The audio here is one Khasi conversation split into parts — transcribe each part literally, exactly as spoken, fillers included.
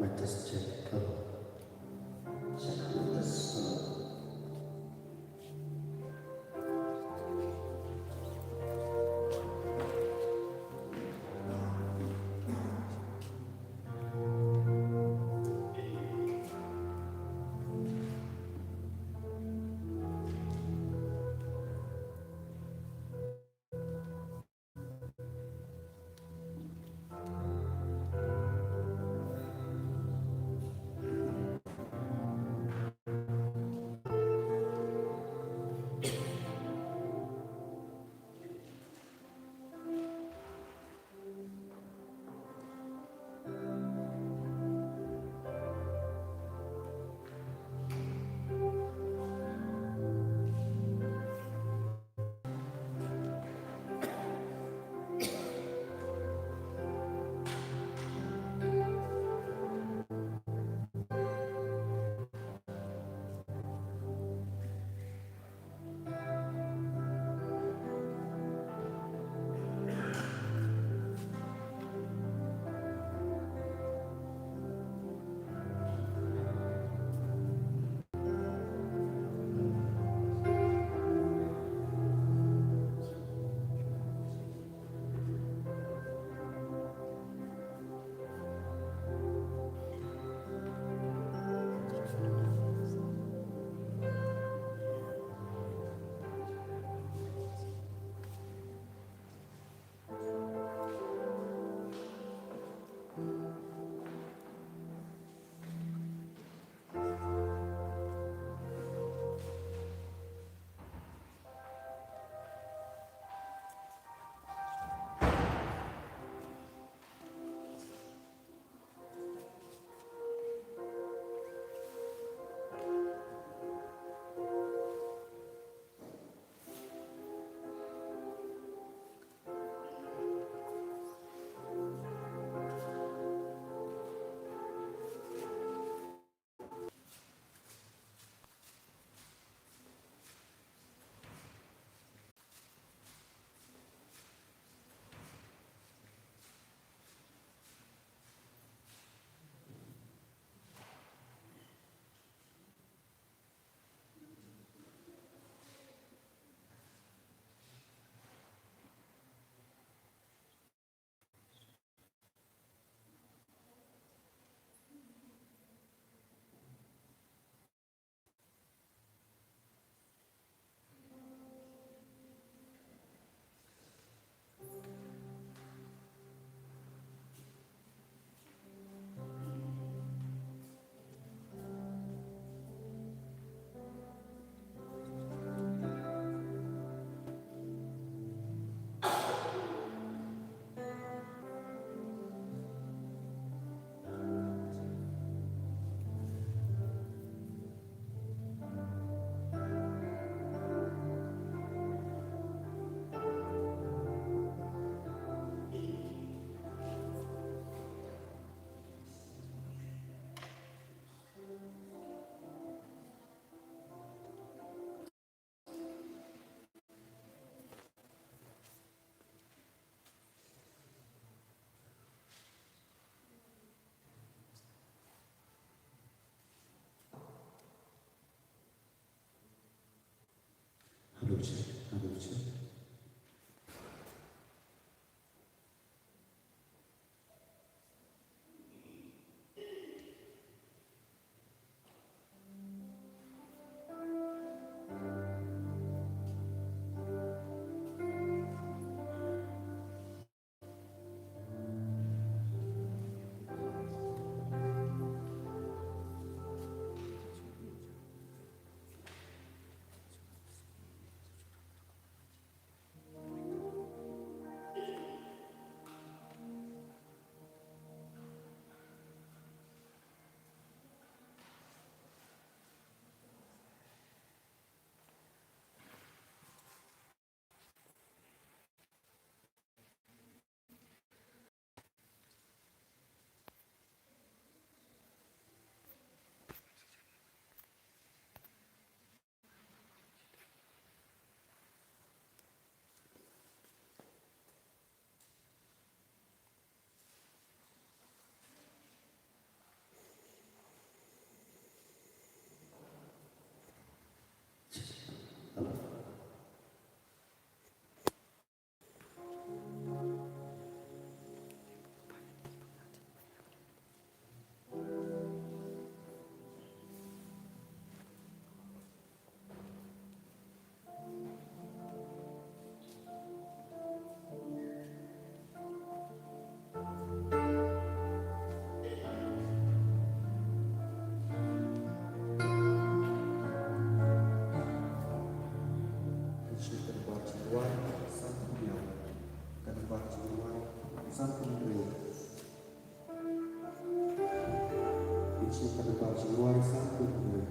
Let us check. Hello. Check. Let us, hello. Hello, check. Hello, check. Sangkynrei. Ki chi ka dei ba chi rwai sangkynrei.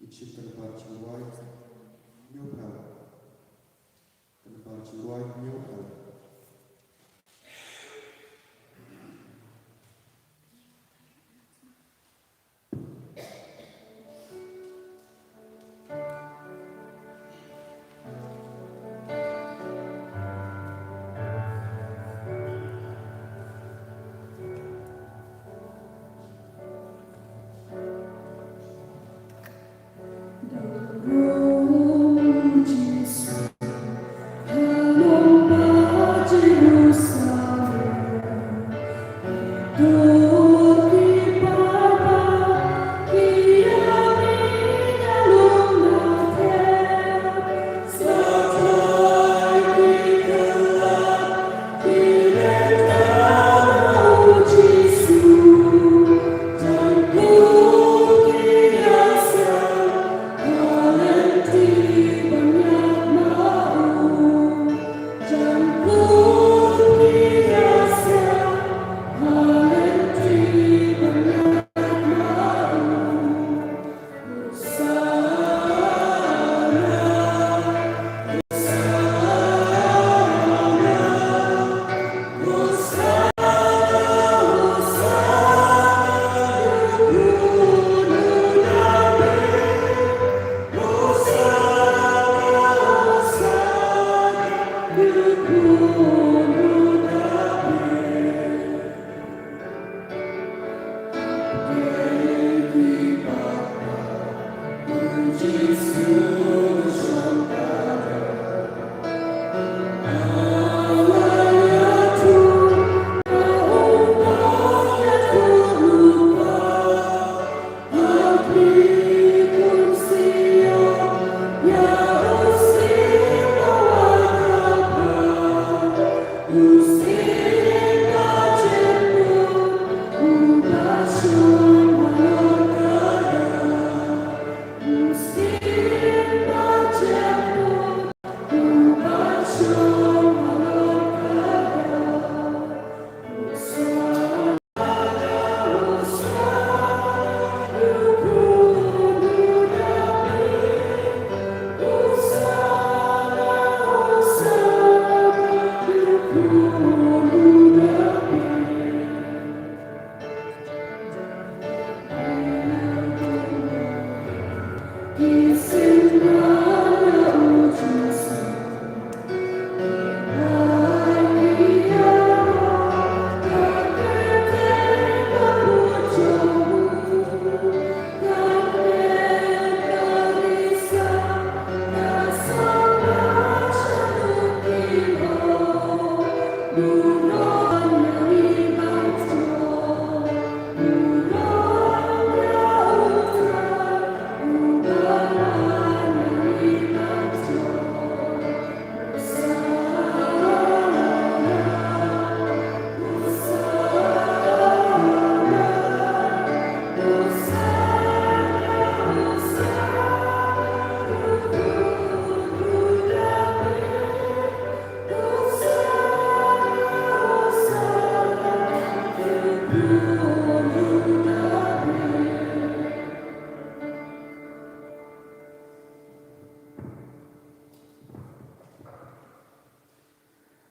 Ki chi kynbat chi rwai hynñiew phew. Kynbat chi rwai hynñiew phew.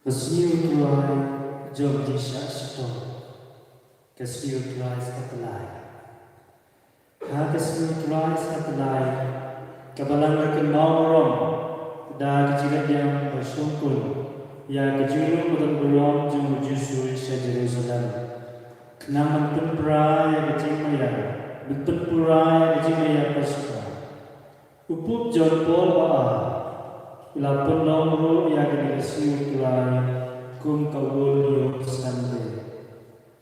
Ka sngi U Trai jong ka jingshah shitom. Ka sngi U Trai Sngewtynnat. Ha ka sngi U Trai Sngewtynnat, ka Balang ka kynmaw burom da ka jingïaid ba shongkun ïa ka jingrung ba don burom jong U Jisu sha Jerusalem, khnang ban pynpra ïa ka jingmaïa, ban pynpra ïa ka jingmaïa Paskha. U Pope John Paul ba ar u la pynlong ruh ïa kane ka sngi U Trai kum ka World Youth Sunday.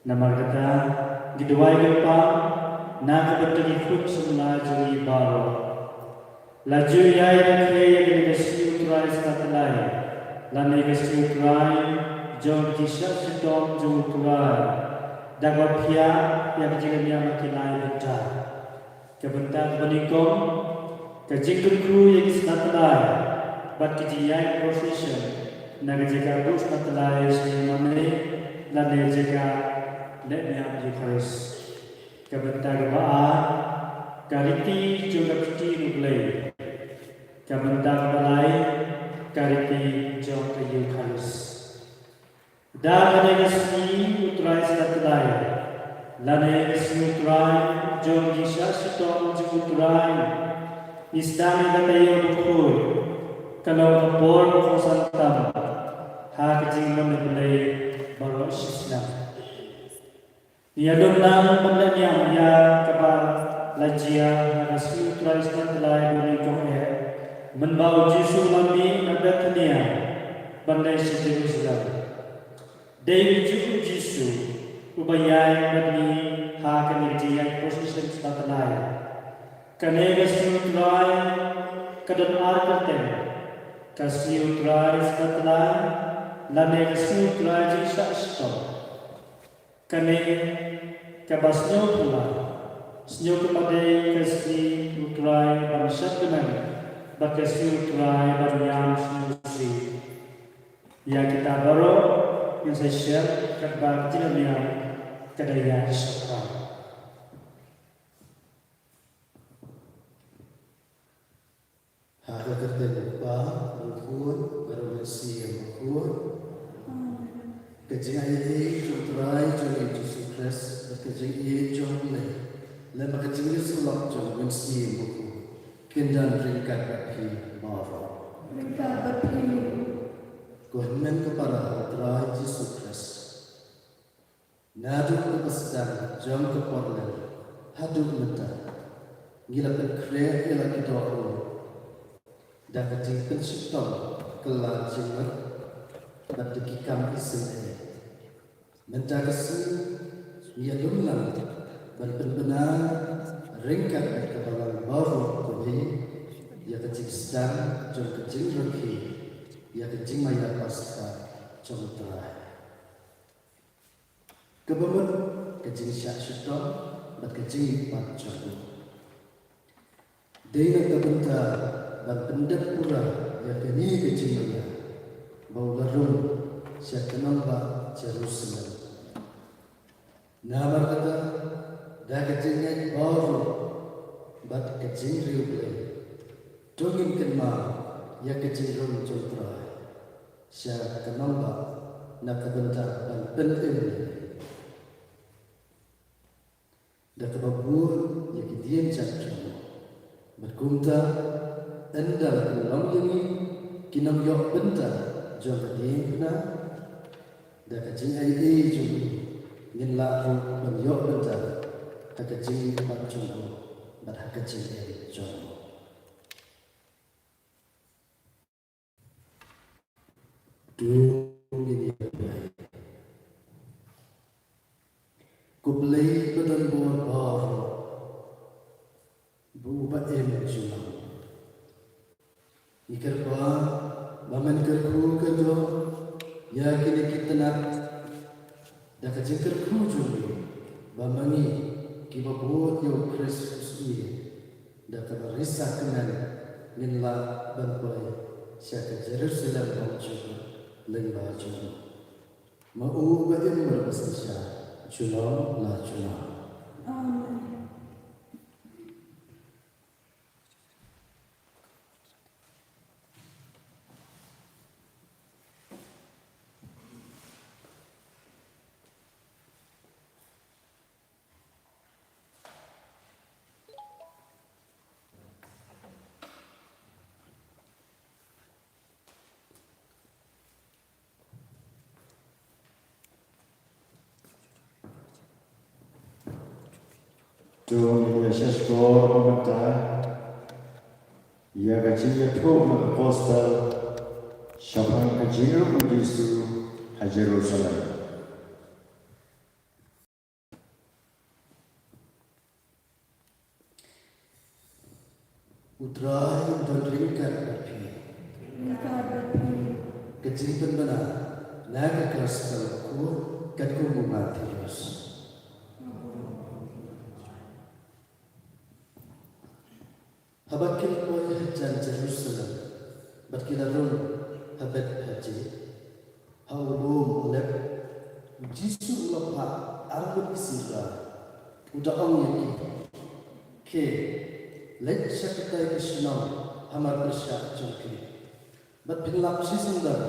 Namar kata, ngi duwai kyrpad na ka bynta ki khun samla jong ngi baroh. Lada ju ïai rakhe ïa kane ka sngi U Trai Sngewtynnat lane ka sngi U Trai jong ka jingshah shitom jong U Trai, da kaba phiah ïa ka jingïaid ha ki lai bynta. Ka bynta kaba nyngkong, ka jingkyrkhu ïa ki sla tyllai bad ka jingïaid procession na ka jaka buh sla tyllai sha ïingmane lane jaka leh niam Eucharist. Ka bynta kaba ar, ka riti jong ka kti U Blei. Ka bynta kaba lai, ka riti jong ka Eucharist. Da kane ka sngi U Trai Sngewtynnat lane ka sngi U Trai jong ka jingshah shitom jong U Trai, ngi sdang ïa ka taïew bakhuid, ka long ka por bakhuid kongsan tam ha ka jingmane U Blei baroh shi snem. Ïa don nang ban leh niam ïa kaba la jia ha ka sngi U Trai Sngewtynnat ba nyngkong eh, mynba U Jisu u la mih na Bethania ban leit sha Jerusalem. Dei u juh U Jisu uba ïaid bad ngi ha kane ka jingïaid procession sla tyllai. Kane ka sngi U Trai ka don ar kyrteng, ka sngi U Trai Sngewtynnat lane ka sngi U Trai jingshah shitom. Kane kaba sngewphylla, sngewkmen ka dei ka sngi U Trai ban shad kmen bad ka sngi U Trai ban ïam sngewsih. Ïa kita baroh ngin sa share katba ka jingïaid ka dei ïa ka shaphrang. Ha ka kyrteng U Kpa, U Khun bad U Mynsiem Bakhuid. Ka jingaiei jong U Trai jong ngi U Jisu Khrist bad ka jingïeit jong U Blei lem bad ka jingïasyllok jong U Mynsiem Bakhuid kin don ryngkat bad phi baroh. Ryngkat bad phi. Ko hynmen ko para ha U Trai Jisu Khrist, naduh kaba sdang jong ka por leh haduh mynta, ngi la pynkhreh ïa la ki dohnud da ka jingpynshitom kylla jingmut bad da ki kam isynei. Mynta ka sngi ngi ïalum lang ban pynbna ryngkat bad ka balang baroh kawei ïa ka jingsdang jong ka jingrakhe ïa ka jingmaïa Paskha jong U Trai, kaba mut ka jingshah shitom bad ka jingmihpat jong u. Dei na ka bynta ban pyndep pura ïa kane ka jingmaïa ba u la rung sha ka nongbah Jerusalem. Namar kata, da ka jingngeit baroh bad ka jingriewblei, to ngin kynmaw ïa ka jingrung jong U Trai sha ka nongbah na ka bynta ban pynim da kaba bud ïa ki dieng jait jong u. Bad kumta, ynda la pynlong ïa ngi ki nongïoh bynta jong ka diengphna, da ka jingaiei jong u ngin lah ruh ban ïoh bynta ha ka jingmihpat jong u bad ha ka jingim jong u. To ngin ïa pyrshah. Ko Blei ba don bor baroh, ba u ba im junom, ngi kyrpad ba men kyrkhu kyrdoh ïa kine ki tnat da ka jingkyrkhu jong me, ba ma ngi kiba bud ïa U Khrist U Syiem da kaba risa kmen ngin lah ban poi sha ka Jerusalem bymjukut lyngba jong me. Ma u ba im bad ba synshar junom la junom. Amen. To ngin ïa shahshkor mynta ïa ka jingïathuh na ka Gospel shaphang ka jingrung U Jisu ha Jerusalem. U Trai un don ryngkat bad phi. Ka jingpynbna na ka Gospel Khun katkum u Mathaios. Haba ki la poi hajan Jerusalem bad ki la rung ha Bethphage, ha u lum Olib, U Jisu u la phah ar ngut ki synran, u da ong ïa ki, khie, leit sha katei ka shnong ha marpyrshah jong phi, bad phin lap shisyndon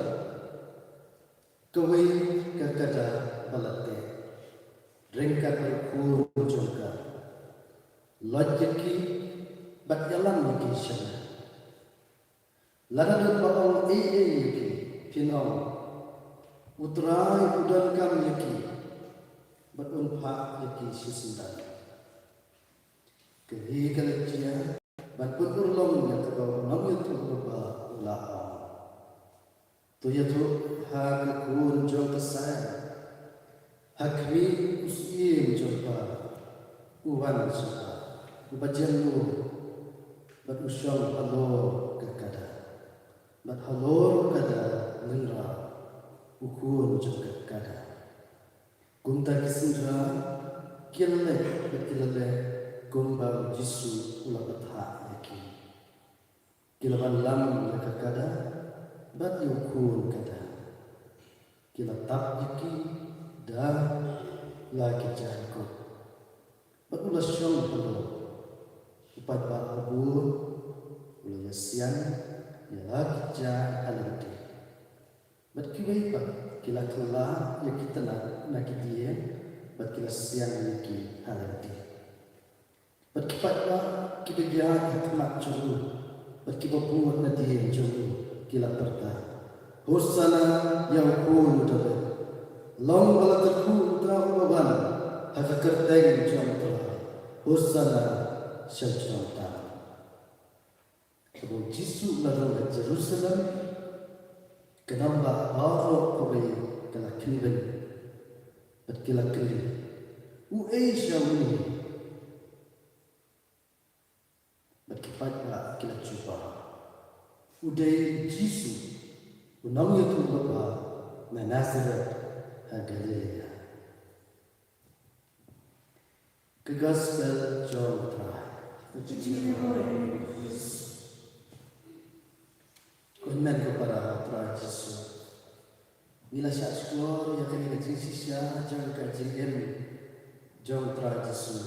kawei ka kada ba la teh ryngkat bad u khun jong ka. Lait ïa ki bad ïalam ïa ki sha nga. Lada don ba ong ei ei ïa ki, phin ong, U Trai u donkam ïa ki bad un phah ïa ki shisyndon. Kane ka la jia ban pynurlong ïa kaba u nongïathuhlypa u la ong. To ïathuh ha ka khun jong ka Sion, ha khmih u syiem jong pha u wan sha pha, uba jem lum, bad u shong halor ka kada, bad halor u kada lyngngoh u khun jong ka kada. Kumta ki synran ki la leh bad ki la leh kumba U Jisu u la bthah ïa ki. Ki la wanlam ïa ka kada bad ïa u khun kada. Ki la tap ïa ki da la ki jaiñkup. Bad u la shong halor. U paidbah babun u la ïasiang ïa la ki jaiñ ha lynti. Bad kiwei pat ki la kylla ïa ki tnat na ki dieng bad ki la siang ïa ki ha lynti. Bad ki paidbah kiba ïaid ha khmat jong u bad kiba bud na dieng jong u ki la pyrta, Hosana ïa u Khun u Dabid. Long ba la kyrkhu uta uba wan ha ka kyrteng jong U Trai. Hosana sha u trai. Haba u Jisu u la rung ha Jerusalem, ka nongbah baroh kawei ka la kynbeiñ bad ki la kylli, u ei sha une? Bad ki paidbah ki la jubab, u dei u Jisu, u nongïathuhlypa na Nasareth ha Galilaia. Ka Gospel jong U Trai. Ko hynmen ko para ha U Trai Jisu, ngi la shah shkor ïa kane ka jingshisha jong ka jingim jong U Trai Jisu.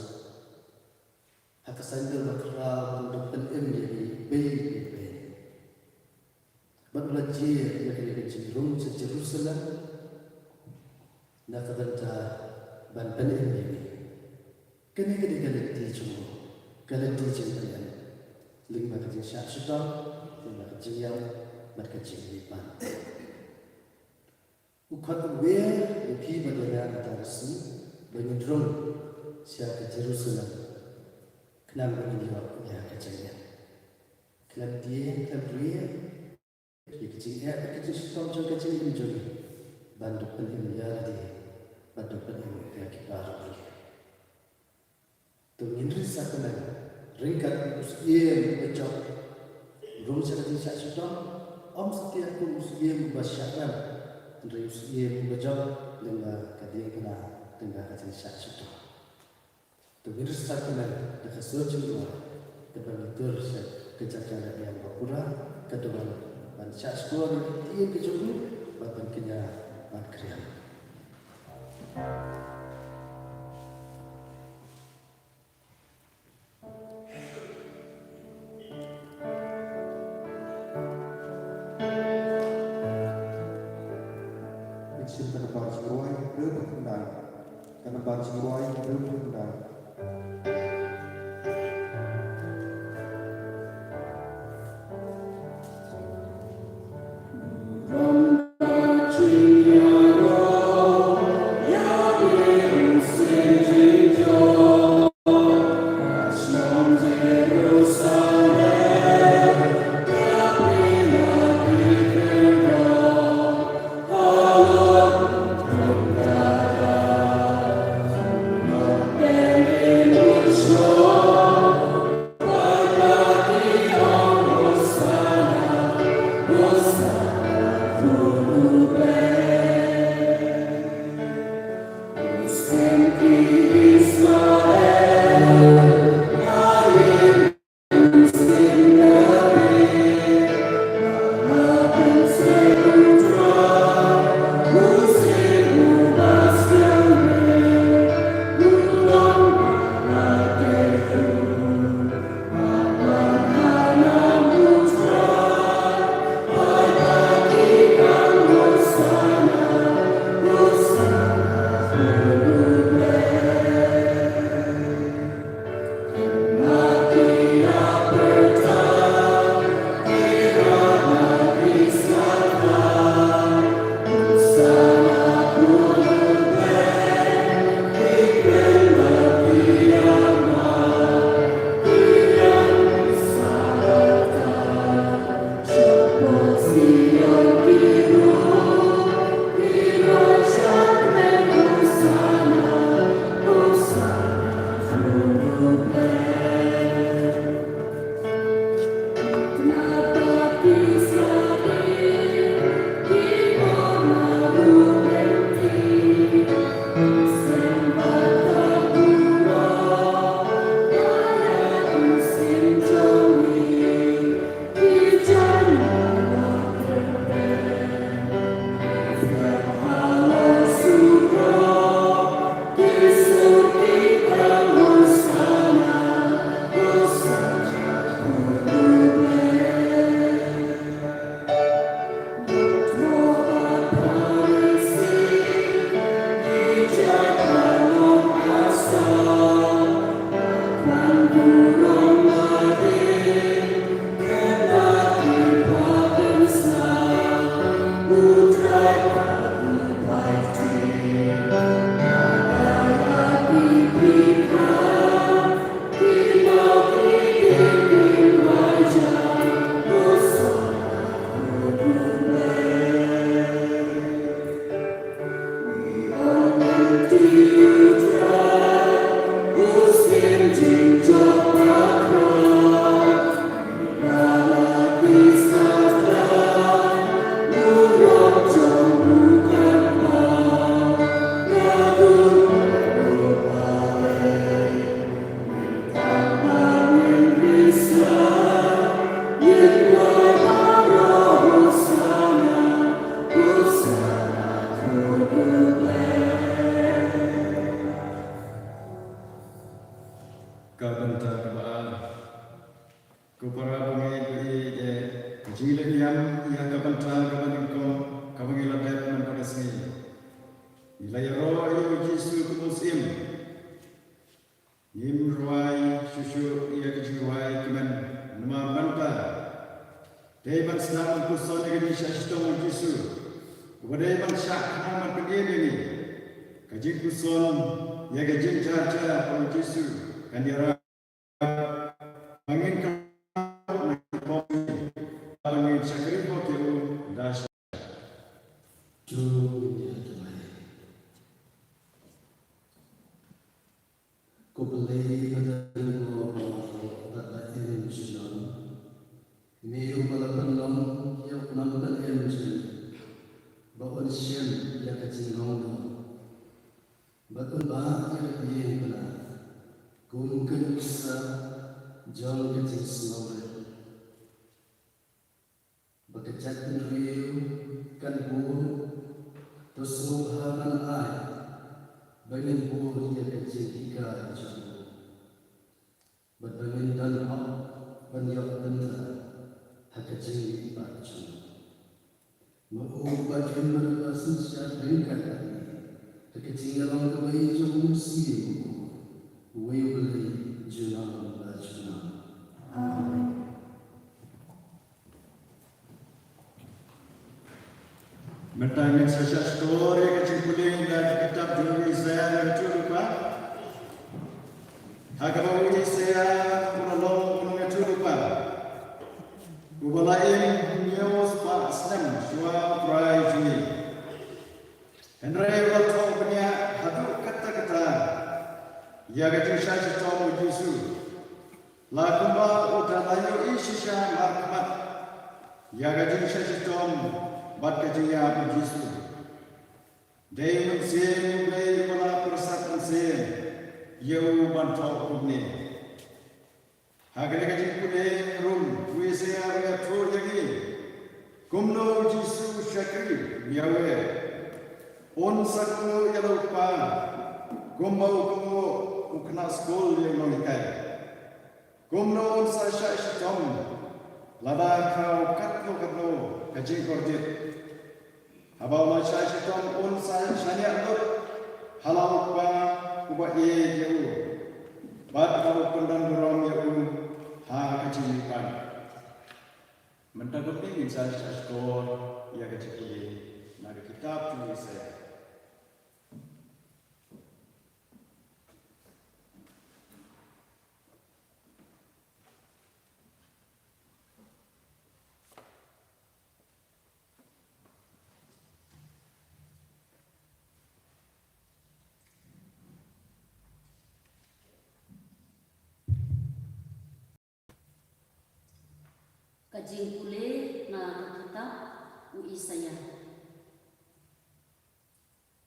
Ha ka saiñdur bakhraw u la pynim ïa ngi bei bei bei. Bad u la jia ïa kane ka jingrung sha Jerusalem na ka bynta ban pynim ïa ngi. Kane ka dei ka lynti jong u, ka lynti jingpynim, lyngba ka jingshah shitom, lyngba ka jingïap bad ka jingmihpat. U khot ruh ïa phi bad ïa nga mynta ka sngi ba ngin rung sha ka Jerusalem, khnang ba ngin ïoh ïa ka jingïap. Khlem tieng khlem rieh, ïa ka jingeh bad ka jingshitom jong ka jingim jong ngi, ban da pynim ïa lade bad da pynim ïa ki baroh. To ngin ri sha ka nang, ryngkat u syiem uba jop, rung sha ka jingshah shitom, ym satia kum u syiem uba shah rem, hynrei u syiem uba jop lyngba ka diengphna, lyngba ka jingshah shitom. To ngin ri sha ka nang da ka sur jingduwai, katba ngi tur sha ka jaka leh niam ba pura, katba ban shah shkor ïa ka ktien ka jong u bad ban kñia ban kren. Ngin shim ka nambar jingrwai hynriew phew khyndai. Ka nambar jingrwai hynriew phew khyndai. Ka bynta kaba ar. Ko para bangeit, ka jingleh niam ïa ka bynta kaba nyngkong kaba ngi la dep mynta ka sngi. Ngi la ïaroh ïa u Jisu kum u Syiem. Ngim rwai shuh shuh ïa ka jingrwai kmen namar mynta dei ban sdang ban puson ïa ka jingshah shitom u Jisu, uba dei ban shah khnang ban pynim ïa ngi. Ka jingpuson ïa ka jingjynjar u Jisu kan ïarap ba ngin kylla na ka bor, ba ngin shakri bor ïa u da shah. To ngin ïa duwai. Ko Blei ba don bor bad ba im junom, me uba la pynlong ïa u nongpynim jong ngi ba un shem ïa ka jinglong bor bad un bah ïa ka ïing bnai kum ka nuksa jong ka jingsngewrit. Ba ka jaitbynriew kan bun, to sngewbha ban ai ba ngin bun ïa ka jinghikai jong u, bad ba ngin don hok ban ïoh bynta ha ka jingmihpat jong u. Ma u ba im bad ba synshar ryngkat bad ngi ha ka jingïalong kaba ïeit jong u Mynsiem Bakhuid, uwei U Blei junom la junom. Amen. Mynta ngin sa shah shkor ïa ka jingpule na ka kitab jong u Isaïah, ka lynnong kaba arphew. Ha kaba u Isaïah u la long u nongïathuhlypa uba la im hynñiew spah snem shuwa u Trai jong ngi. Hynrei u la thoh bniah haduh katta katta ïa ka jingshah shitom u Jisu. La kumba uta la ïohi shisha markhmat ïa ka jingshah shitom bad ka jingïap u Jisu. Dei u Mynsiem U Blei uba la pyrsad mynsiem ïa u ban thoh kumne. Ha kane ka jingpule ruh u Isaïah u ïathuh ïa ngi kumno u Jisu u shakri ïa u, un sa kohnguh ïa la u kpa kumba u kohnguh u khynnah skul ïa u nonghikai. Kumno un sa shah shitom lada khaw katno katno ka jingkordit. Haba u la shah shitom un sa shaniah lut ha la u Kpa uba ïeit ïa u, bad ba u pyndonburom ïa u ha ka jingmihpat. Mynta kumne ngin sa shah shkor ïa ka jingpule na ka kitab jong u Isaïah. Ka jingpule na ka kitab u Isaïah.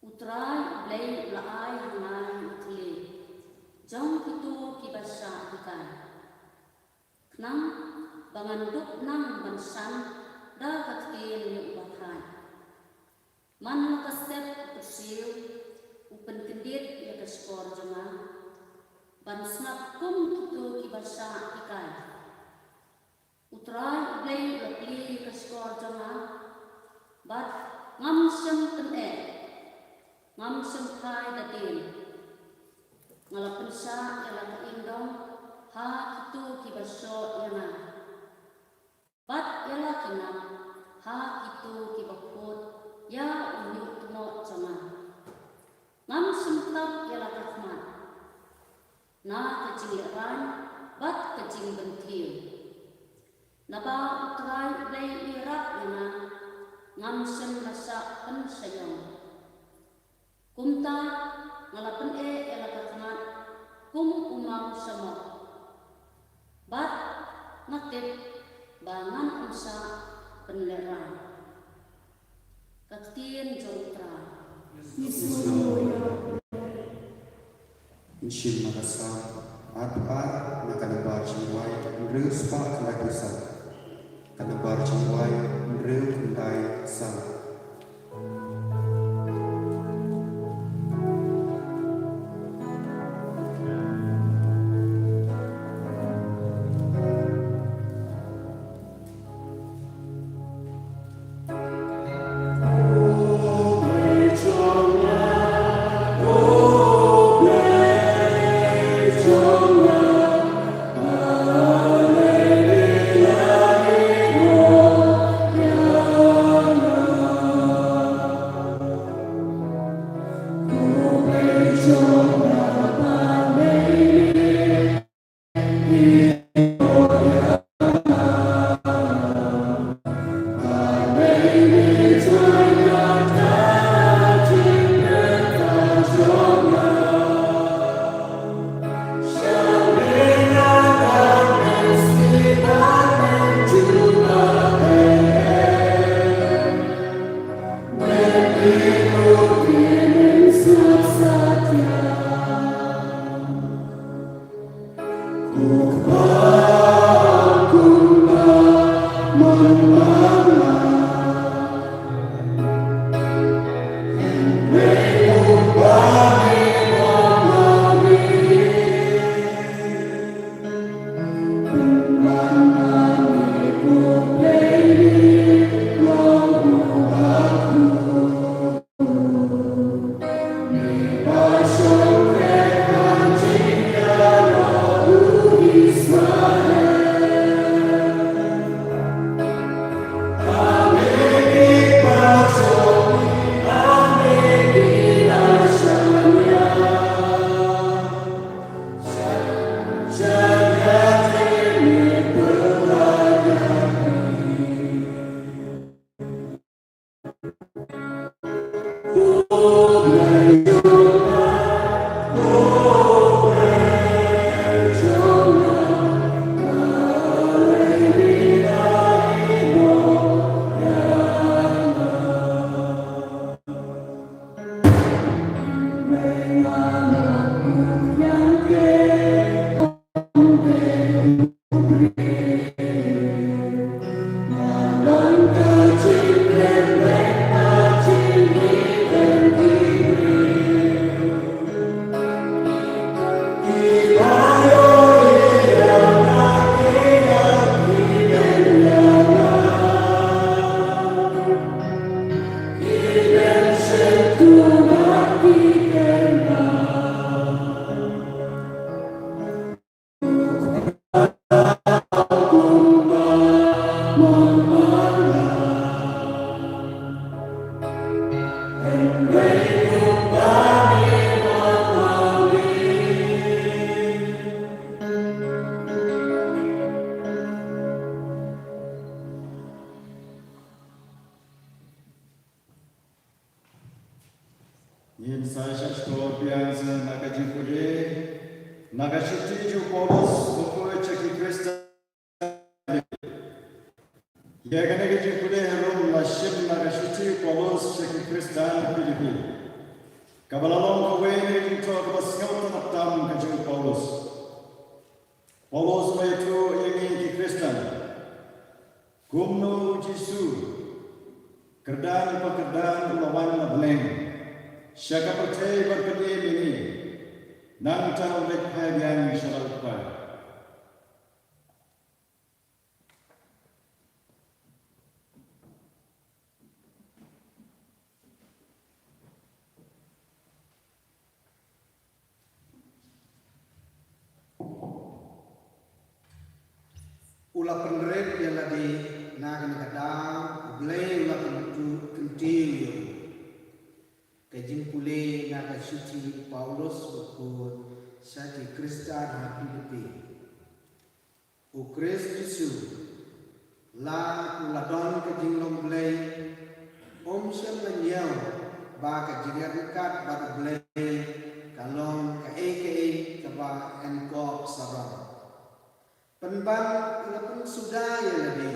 U Trai U Blei u la ai ha nga ïa u thylliej jong kito kiba shah hikai, khnang ba ngan dup nang ban shan da ka ktien ïa u bathait. Man la ka step u kyrsiew u pynkyndit ïa ka shkor jong nga, ban sngap kum kito kiba shah hikai. U Trai U Blei u la plie ïa ka shkor jong nga, bad ngam shym pyneh, ngam shym phai da dien. Nga la pynshah ïa la ka indong ha kito kiba shoh ïa nga, bad ïa la ki nap ha kito kiba khot ïa u ñiuhtmoh jong nga. Ngam shym tap ïa la ka khmat na ka jinglehrain bad ka jingpynthiew. Naba U Trai U Blei u ïarap ïa nga, ngam shym la shah pynshaiong. Kumta nga la pyneh ïa la ka khmat kum u maw shamok, bad nga tip ba ngan ym shah pynlehrain. Ka ktien jong U Trai. Ngi sngewbha. Ngi shim na ka Salm arphew ar, na ka nombar jingrwai hynriew spah khyndai phew san. Ka nombar jingrwai hynriew khyndai san. Ngin sa ïa sngewthuh biang sa na ka jingpule na ka shithi jong u Paulus u bakhuid sha ki Khristan. Ïa kane ka jingpule harum la shim na ka shithi u Paulus sha ki Khristan Philippi, kaba la long kawei na ka jingthoh kaba sngewtynnat tam ka jong u Paulus. Paulus u la ïathuh ïa ngi ki Khristan kumno u Jisu, kyrdan ba kyrdan, u la wan na bneng sha ka pyrthei ban pynim ïa ngi, nangta u leit phai biang sha la u Kpa. U la pynrit ïa lade. Na kane ka daw U Blei u la kyntu, kyntiew ïa u. Ka jingpule na ka shithi u Paulus u bakhuid sha ki Khristan ha Philippi. U Khrist Jisu, la u la don ka jinglong Blei, um shym la ñiew ba ka jingïaryngkat bad U Blei ka long kaei kaei kaba en kop sarong. Pynban u la pynsuda ïa lade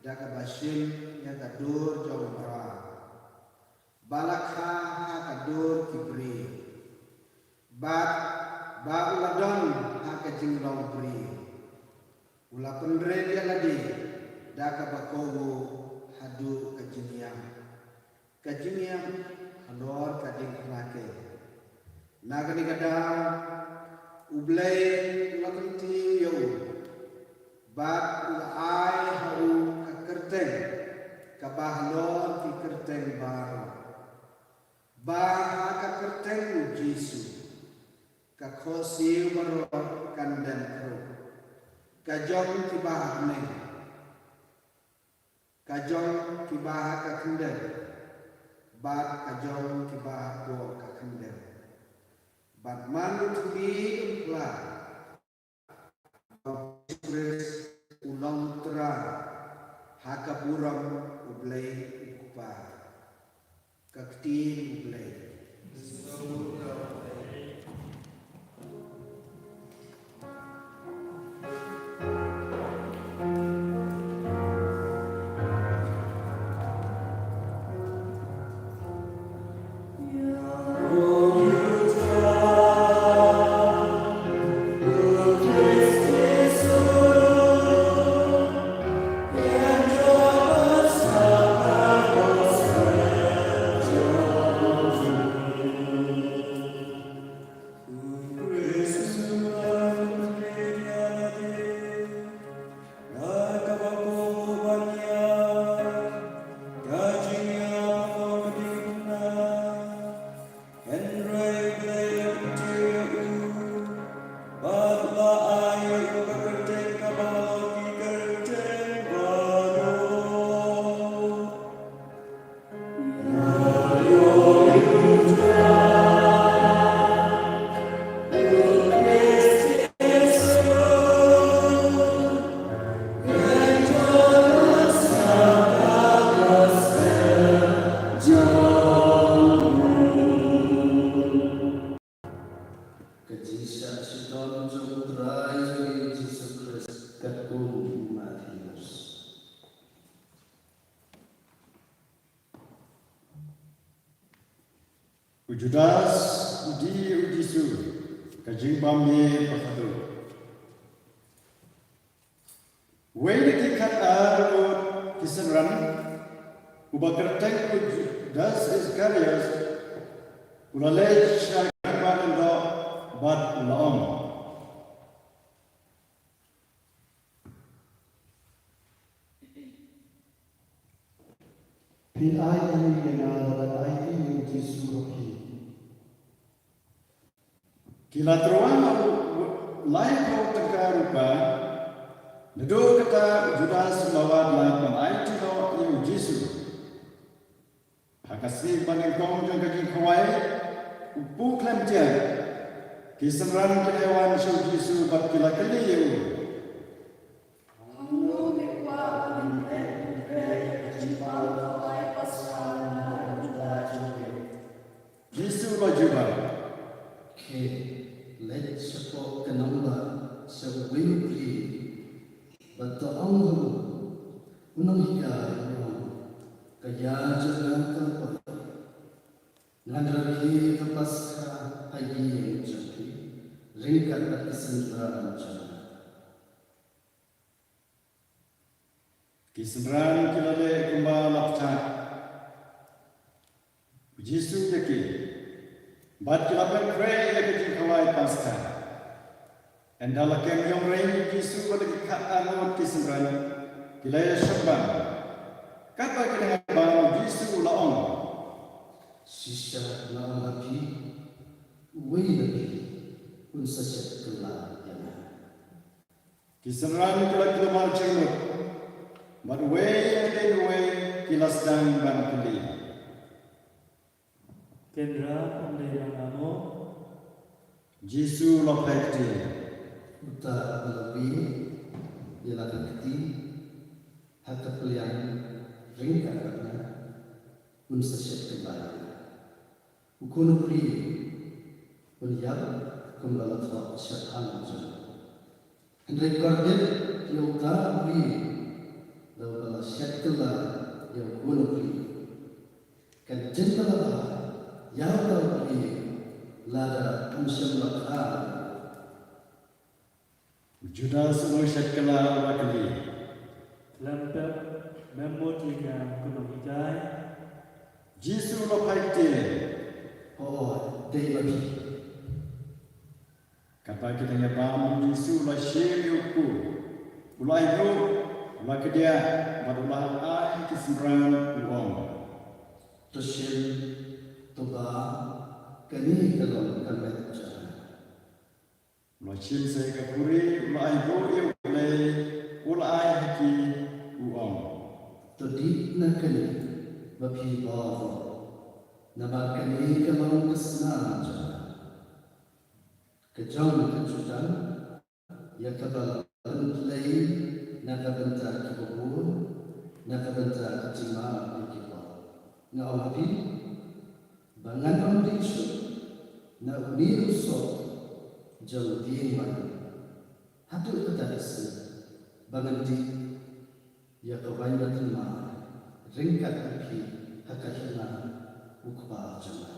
da kaba shim ïa ka dur jong u mrad, ba la kha ha ka dur ki briew, bad ba u la don ha ka jinglong briew. U la pynrit ïa lade da kaba kohnguh haduh ka jingïap, ka jingïap halor ka diengphna keiñ. Na kane ka daw U Blei u la kyntiew ïa u bad u la ai ha u ka kyrteng kaba halor ki kyrteng baroh, ba ha ka kyrteng u Jisu ka khohsiew baroh kan dem khrup, ka jong kiba ha bneng, ka jong kiba ha ka khyndew, bad ka jong kiba hapoh ka khyndew. Bad man u Trai um phla, Jisu Khrist u long Trai, ha ka burom U Blei U Kpa. Ka ktien U Blei. U Judas, u dei u Jisu, ka jingbam ïa ka khadduh. Wei na ki khatar ngut ki synran, uba kyrteng u Judas Iskariot, u la leit sha ki kynhun lyngdoh bad u la ong, Phi ai ïa nga lada ai ïa u Jisu ha phi. Ki la tyrwa laiphew tyngka rupa. Naduh kata u Judas u la wad lad ban aiti noh ïa u Jisu. Ha ka sngi banyngkong jong ka jingkhawai, u pukhlem tiar, ki synran ki la wan sha u Jisu bad ki la kylli ïa u. Kumno me kwah ban pyntrei ïa ka jingpynkhawai Paskha na ka bynta jong me? Jisu u la jubab, Khie leit shapoh ka nongbah sha uwei u briew bad to ong ha u, u nonghikai u ong, ka ïa jong nga ka la poi. Ngan rakhe ka Paskha ha ïing jong phi ryngkat bad ki synran jong nga. Ki synran ki la leh kumba la ktah. U Jisu u ïa ki, bad ki la pynkhreh ïa ka jingkhawai Paskha. Ynda la kem ïong rei u Jisu bad ki khatar ngut ki synran, ki la ïa shong bam. Katba ki dang ïa bam u Jisu u la ong, Shisha nga ong ha phi, uwei na phi un sa shet kylla ïa nga. Ki synran ki la kylli mar jingmut, bad uwei hadien uwei ki la sdang ban kylli. Kynrad, ym dei ma nga mo? Jisu u la phai ktien. Uta uba la wieh ïa la ka kti ha ka pliang ryngkat bad nga, un sa shet kylla ïa nga. U khun u briew un ïap kumba la thoh shaphang jong u. Hynrei kordit ïa uta u briew da uba la shet kylla ïa u khun u briew. Kan jin ba la bha ïa uta u briew lada ym shym la kha. U Judas u nongshet kylla u la kylli, Khlem pep, mem mut ïa nga ko nonghikai? Jisu u la phai ktien. Hooid, dei ma phi. Katba ki dang ïa bam u Jisu u la shim ïa u kpu, u la ai ruh, u la kdiah bad u la ai ha ki synran u ong, To shim, to bam, kane ka long ka met jong nga. U la shim sa ïa ka khuri, u la ai ruh ïa u Blei, u la ai ha ki, u ong, To dih na kane, ba phi baroh, namar kane ka long ka snam jong nga, ka jong ka jutang, ïa kaba la pyntlei na ka bynta kiba bun, na ka bynta ka jingmap ïa ki baroh. Nga ong ha phi ba ngan ym dih shuh na une u soh jong u dieng waiñ haduh kata ka sngi ba ngan dih ïa ka waiñ bathymmai ryngkat bad phi ha ka hima u Kpa jong nga.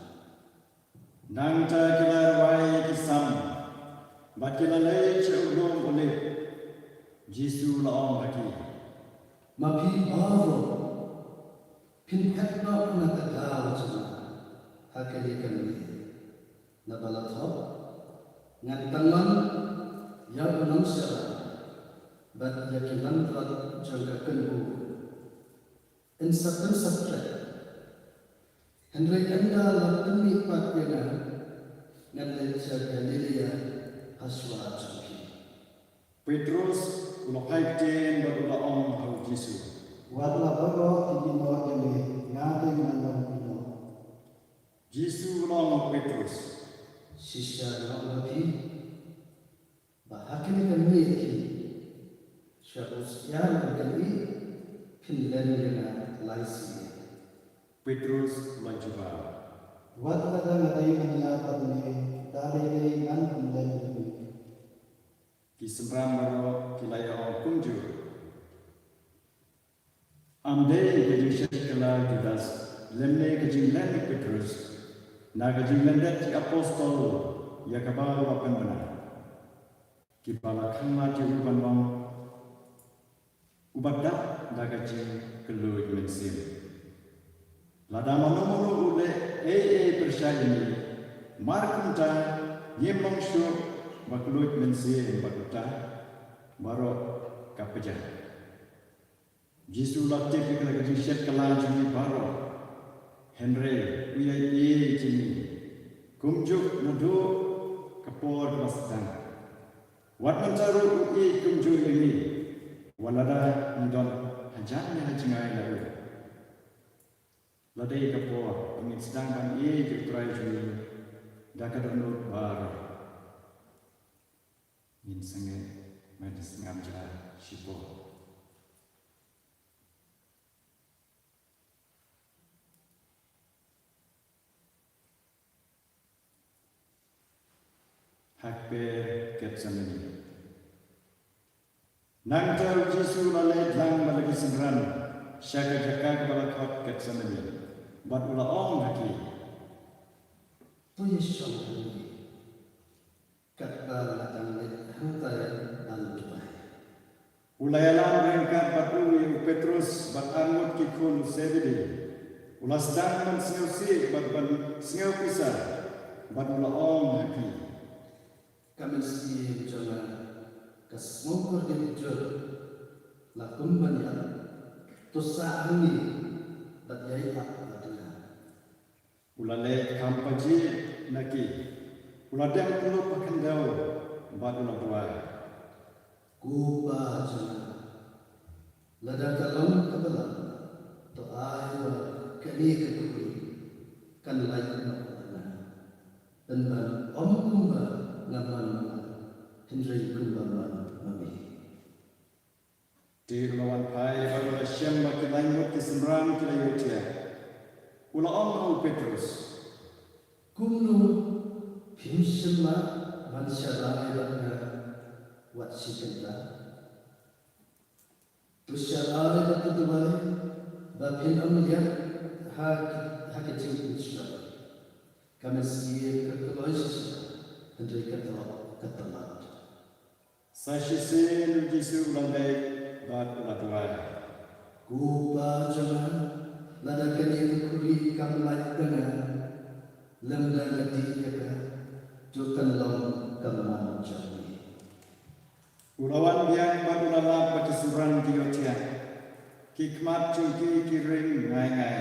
Nangta ki la rwai ïa ki sam bad ki la leit sha u lum Olib. Jisu u la ong ha ki, Ma phi baroh phin phet noh na ka daw jong nga ha kane ka miet, naba la thoh, Ngan pynlong ïa u nongshakri bad ïa ki langbrot jong ka kynhun yn sa pynsaphriang. Hynrei ynda la pynmih pat ïa nga, ngan leit sha Galilaïa ha shuwa jong phi. Petrus u la phai ktien bad u la ong ha u Jisu, Wat la baroh phin ïehnoh ïa me, nga te ngan ym ïehnoh. Jisu u la ong ha u Petrus, Shisha nga ong ha phi, ba ha kane ka miet hi, sha u syiar bad ka miet, phin lem ïa nga lai sien. Petrus u la jubab, Wat lada nga dei ban ïap bad me, da dei dei ngan pynlem ïa me. Ki synran baroh ki la ïa ong kumjuh. Ym dei ka jingshet kylla u Judas lymne ka jinglem u Petrus Na ka jingmyndet ki apostol ïa kaba u la pynbna, kiba la khang mat ïa u ban long uba dap da ka jingkylluid mynsiem. Lada mano mano u leh ei ei pyrshah ïa ngi, mar kumta ngim long shuh ba kylluid mynsiem, bad uta baroh ka pjah. Jisu u la tip ïa ka jingshet kylla jong ngi baroh, hynrei u ïaieit ïa ngi kumjuh naduh ka por kaba sdang. Wat mynta ruh u ïeit kumjuh ïa ngi, wat lada ngi don hajan ne hajngai na u. La dei ka por ba ngin sdang ban ïeit ïa u Trai jong ngi da ka dohnud baroh. Ngin sangeh ban sngap jala shipor. Ha kper Getsemane. Nangta u Jisu u la leit lang bad la ki synran sha ka jaka kaba la khot Getsemane, bad u la ong ha ki, To ïashong hangne, katba nga dang leit hangtai ban duwai. U la ïalam ryngkat bad u ïa u Petrus bad arngut ki khun u Sebedi. U la sdang ban sngewsih bad ban sngewpisa, bad u la ong ha ki, Ka mynsiem jong nga ka sngewkordit jur la kum ban ïap. To sah hangne bad ïai ap bad nga. U la leit kham pajih na ki, u la dem kyllup ha khyndew bad u la duwai, Ko Pa jong nga, lada ka long kaba lah, to ai ba kane ka khuri kan lait noh na nga. Pynban ym kumba nga mon ma nga, hynrei kumba mon ma me. Te u la wan phai bad u la shem ba ki laingut ki synran ki la ïohthiah. U la ong ha u Petrus, Kumno phim shym lah ban sharai bad nga wat shi kynta? To sharai bad to duwai ba phin ym lap ha, ha ka jingpynshoi. Ka mynsiem ka kloi shisha, hynrei ka doh ka tlot. Sa shisien u Jisu u la leit bad u la duwai, Ko Pa jong nga, lada kane ka khuri kam lait na nga, lymda nga dih ïa ka, to kan long ka mon jong me. U la wan biang bad u la lap ba ki synran ki ïohthiah, ki khmat jong ki ki ring ngai ngai.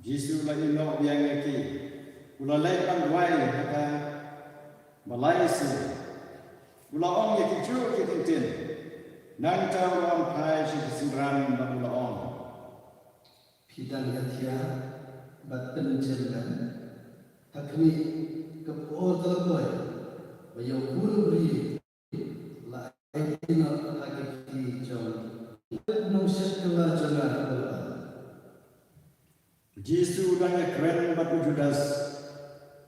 Jisu u la ïehnoh biang ïa ki, u la leit ban duwai ha kaba lai sien. U la ong ïa ki juh ki kyntien. Nangta u la wan phai sha ki synran bad u la ong, Phi dang ïathiah bad pynjem ne? Ha khmih, ka por ka la poi ba ïa u khun u briew la ai noh ha ki kti jong u nongshad kylla jong nga. U Jisu u dang ïakren bad u Judas,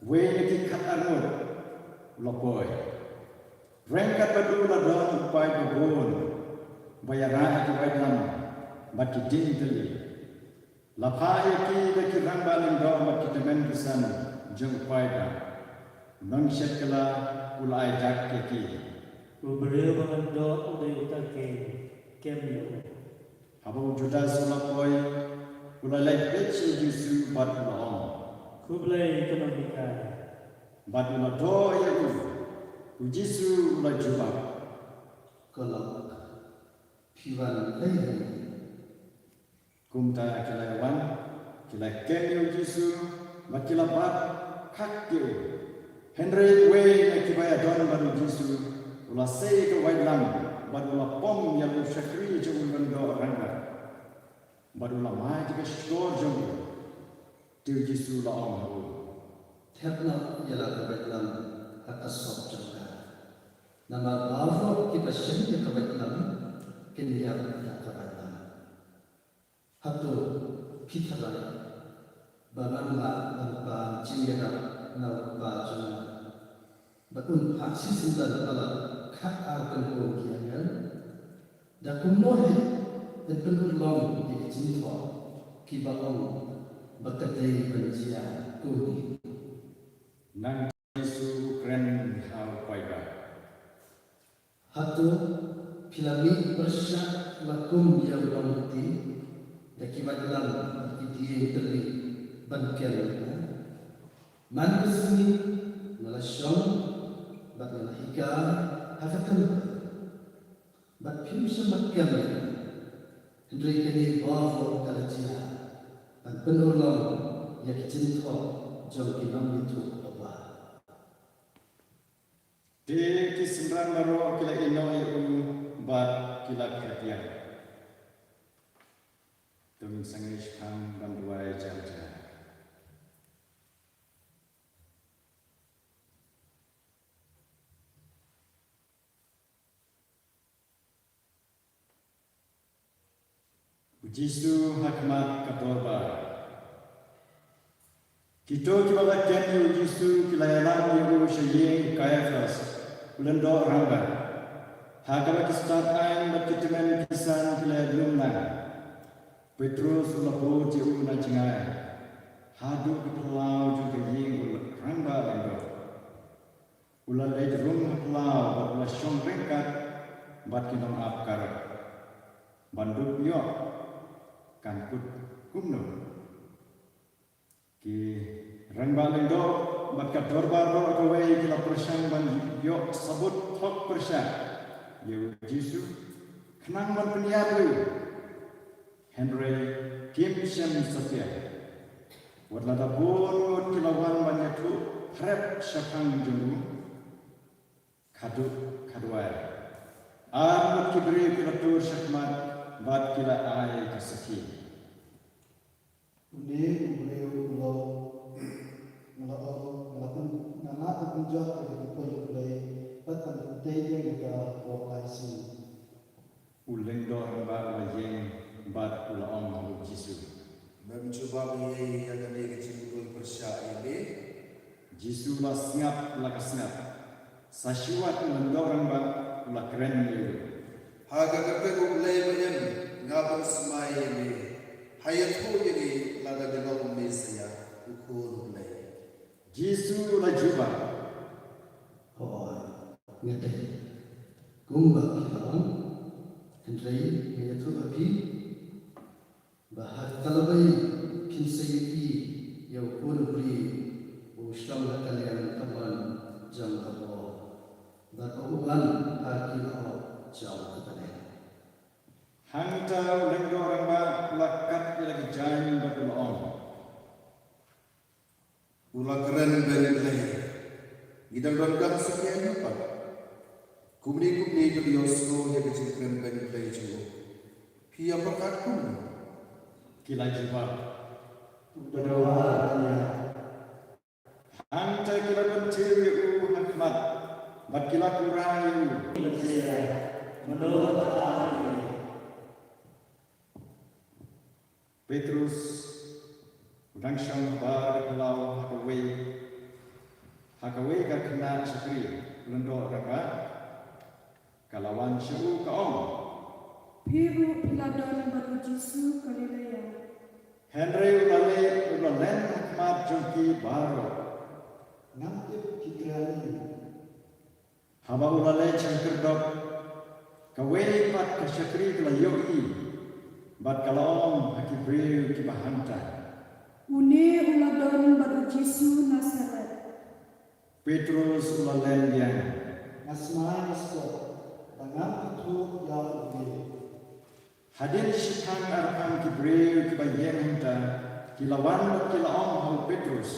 uwei na ki khatar ngut, u la poi. Ryngkat bad u la don u paid babun ba ïarah ïa ki waitlam bad ki dieng tylli. La phah ïa ki da ki rangbah lyngdoh bad ki tymmen ki san jong u paid. U nongshad kylla u la ai dak ïa ki. U briew ba ngan doh u dei uta king, kem ïa u. Haba u Judas u la poi, u la leit beit sha u Jisu bad u la ong, Khublei ko Nonghikai. Bad u la doh ïa u. U Jisu u la jubab, Ko lok, phi wan lei lei. Kumta ki la wan, ki la kem ïa u Jisu bad ki la bat khak ïa u. Hynrei uwei na kiba ïadon bad u Jisu u la sei ïa ka waitlam bad u la pom ïa u shakri jong u lyngdoh rangbah bad u la mad ïa ka shkor jong u. Te u Jisu u la ong ha u, Thep noh ïa la ka waitlam ha ka sop jong ka. Namar baroh kiba shim ïa ka waitlam kin ïap da ka waitlam. Hato phi tharai ba ngan lah ban pan jingïarap na u Kpa jong nga bad un phah shisyndon palat khatar kynhun ki angel? Da kumno hi yn pynurlong ïa ki jingthoh kiba ong ba ka dei ban jia kumne? la kum ïa u nongmynti da ki waitlam bad ki dieng tylli ban kem ïa nga. Man ka sngi nga la shong bad nga la hikai ha ka templ, bad phim shym pat kem ïa nga. Hynrei kane baroh ka la jia ban pynurlong ïa ki jingthoh jong ki nongïathuhlypa. Te ki synran baroh ki la ïehnoh ïa u bad ki la khret ïa u. To ngin sangeh shaphang ban duwai jar jar. U Jisu ha khmat ka dorbar. Kito kiba la kem ïa u Jisu ki la ïalam ïa u sha ïing u Kaiaphas, u lyngdoh rangbah. Ha kaba ki stad aiñ bad ki tymmen ki san ki la ïadum lang, Petros u la bud ïa u na jngai haduh ka phyllaw jong ka ïing u rangbah lyngdoh. U la leit rung ha phyllaw bad u la shong ryngkat bad ki nongap karod ban dup ïoh kan kut kumno. Ki rangbah lyngdoh bad ka dorbar baroh kawei ki la pyrshang ban ïoh sabut thok pyrshah ïa u Jisu, khnang ban pynïap ïa u. Hynrei kim shym satia. Wat lada bun ngut ki la wan ban ïathuh pyrshah shaphang jong u, khadduh khadwai ar ngut ki briew ki la tur shakhmat bad ki la ai ka sakhi. Une u briew u la ong, nga la ong, nga la pyn, nga la pynjot ïa ka pynpoi U Blei bad ban pyntei ïa ka baroh lai sngi. U lyngdoh rangbah u la ïeng bad u la ong ha u Jisu, mem jubab ïa kane ka jingmudui pyrshah ïa me? Jisu u la sngap la ka sngap. Sa shu wad u lyngdoh rangbah u la kren ïa u, ha ka kyrteng U Blei ba im, nga pynsmai ïa me, ha ïathuh ïa ngi lada me long u Messaïah, u Khun U Blei. Jisu u la jubab, hooid, nga dei, kumba phi la ong. Hynrei nga ïathuh ha phi ba ha ka lawei phin sa ïohi ïa u Khun U Blei u shong ha ka liang kamon jong ka bor, bad u wan ha ki lyoh jong ka bneng. Hangta u lyngdoh rangbah u la kat ïa la ki jaiñ bad u la ong, u la kren beiñ Blei. Ngi dang donkam sa kiei pat? Kumne kumne to ïohsngew ïa ka jingkren beiñ Blei jong u. Phi ïa pyrkhat kumno? Ki la jubab, u dei. Hangta ki la pynthiew ïa u ha khmat bad ki la kura ïa u. Petrus u dang shong habar ka phyllaw ha kawei, ha kawei ka khynnah shakri lyngdoh rangbah. Ka la wan sha u ka ong, phi ruh phi la don bad u Jisu Galilea. Hynrei u la leh, u la len ha khmat jong ki baroh, ngam tip phi kren ïa u. Haba u la leit sha ka khyrdop, kawei pat ka shakri ka la ïohi bad ka la ong ha ki briew kiba hangta, une u la don bad u Jisu Nasareth. Petrus u la len biang, nga smai nga spot ba ngam ithuh ïa une. Hadien shi phew arphew ki briew kiba ïeng hangta ki la wan bad ki la ong ha u Petrus,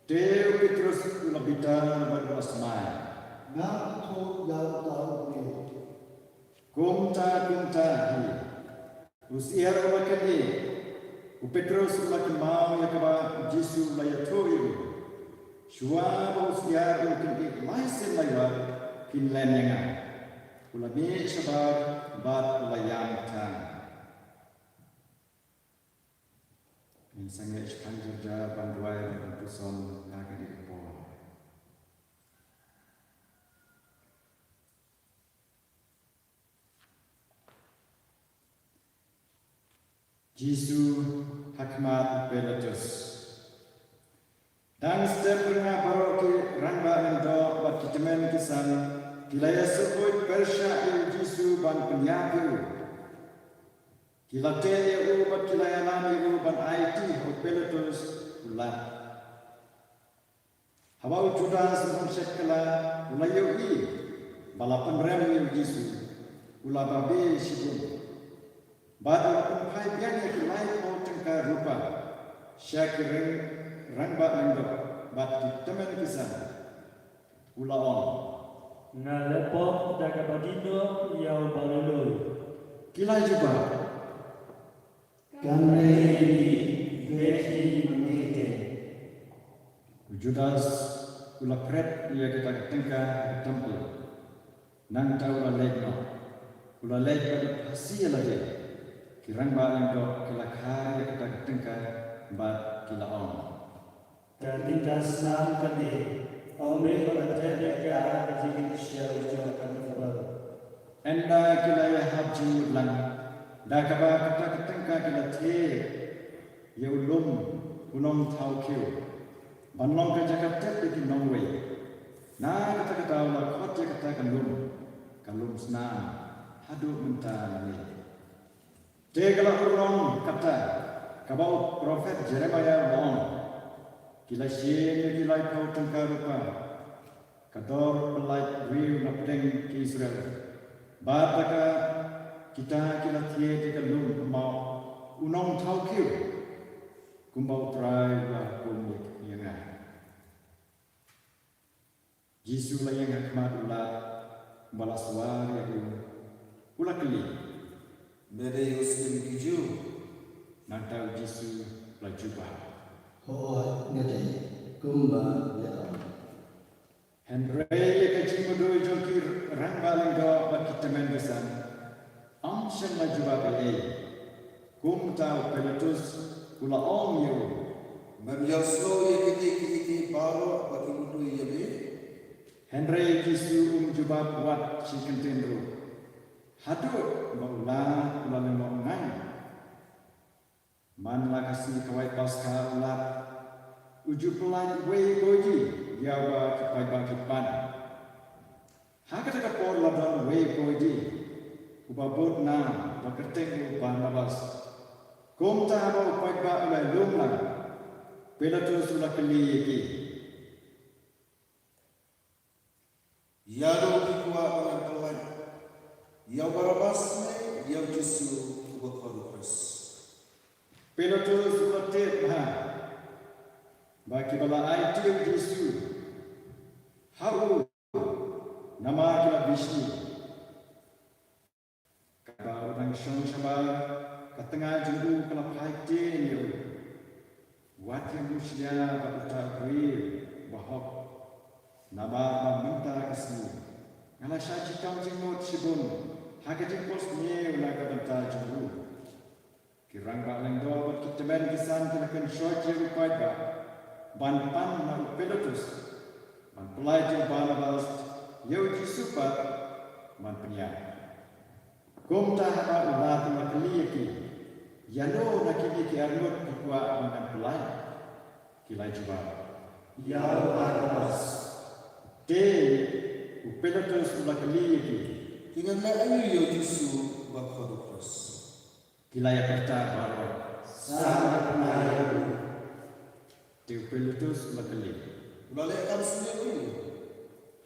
te u Petrus u la bitar bad u la smai, ngam ithuh ïa uta u briew. Kumta kumta hi u syiar u la kyndiah, u Petrus u la kynmaw ïa kaba u Jisu u la ïathuh ïa u, shuwa ba u syiar u kyndiah lai sien lai wat, phin len ïa nga. U la mih shabar bad u la ïam than. Ngin sangeh shaphang jar jar ban duwai bad ban puson ha kane ka por. Jisu ha khmat u Pilatus. Dang step rngah baroh ki rangbah lyngdoh bad ki tymmen ki san ki la ïasyrkhuid pyrshah ïa u Jisu ban pynïap ïa u. Ki la teh ïa u bad ki la ïalam ïa u ban aiti ha u Pilatus u lad. Haba u Judas u nongshet kylla u la ïohi ba la pynrem ïa u Jisu, u la babe shibun. Bad u la pynphai biang ïa ki laiphew tyngka rupa sha ki rang, rangbah lyngdoh bad ki tymmen ki san. U la ong, nga leh pop da kaba dih noh ïa u balei loi. Ki la jubab, kam rei ïa ngi, beh hi ma ngi te. U Judas u la phret ïa kita ki tyngka ha ka temple. Nangta u la leit noh. U la leit bad u phasi ïa lade. Ki rangbah lyngdoh ki la kha ïa kita ki tyngka bad ki la ong, ka tyngka snam kane, ym dei ba la teh ïa ka ha ka jingïashem jong ka temple. Ynda ki la ïahap jingmut lang, da kaba kata ka tyngka ki la thied ïa u lum u nongthaw khiew ban long ka jaka tep ïa ki nongwei. Na kata kata u la khot ïa kata ka lum, ka lum snam, haduh mynta lane. Te ka la urlong kata kaba u prophet Jeremiah u la ong, ki la shim ïa ki laiphew tyngka rupa, ka dor pyllait briew na pdeng ki Israel. Bad da ka kita ki la thied ïa ka lum u maw u nongthaw khiew, kumba U Trai u la hukum ïa nga. Jisu u la ïeng ha khmat u lad, ba la swar ïa u, u la kylli, me dei u Syiem ki Jiw? Nangta u Jisu u la jubab, hooid, nga dei, kumba me la ong. Hynrei ïa ka jingmudui jong ki rangbah lyngdoh bad ki tymmen ki san, ym shym la jubab ei ei. Kumta u Pilatus u la ong ïa u, mem ïohsngew ïa kine kiei kiei baroh ba ki mudui ïa me? Hynrei u Jisu um jubab wat shi kyntien ruh, haduh ba u lad u la lyngngoh ngai. Man la ka sngi kawei paskha u lad u ju pyllait uwei u koidi ïa uba ki paidbah ki pan. Ha kata ka por la don uwei u koidi uba bud nam ba kyrteng u Barnabas. Kumta haba u paidbah u la lum lang, Pilatus u la kylli ïa ki, ïa no phi kwah ba ngan pyllait, ïa u Barabas ne ïa u Jisu uba khot u Khrist? Pilatus u la tip bha ba kiba la aiti ïa u Jisu ha u namar ki la bishni. Katba u dang shong shabar, ka tnga jong u ka la phai ktien ïa u, wat ïa mushlia bad uta u briew bahok, namar ba mynta ka sngi nga la shah jingtong jingmut shibun ha ka jingphohsniew na ka bynta jong u. Ki rangbah lyngdoh bad ki tymmen ki san ki la kynshoh ïa u paidbah ban pan na u Pilatus, ban pyllait ïa u Barnabas, ïa u Jisu pat ban pynïap. Kumta haba u lad u la kylli ïa ki, ïa no na kine ki arngut phi kwah ba ngan pyllait? Ki la jubab, ïa u Barnabas. Te u Pilatus u la kylli ïa ki, te ngan leh aïu ïa u Jisu uba khot u Khrist? Ki la ïa pyrta baroh, sa ngan pynïap ïa u. Te u Pilatus u la kylli, u la leh kam sniew aïu?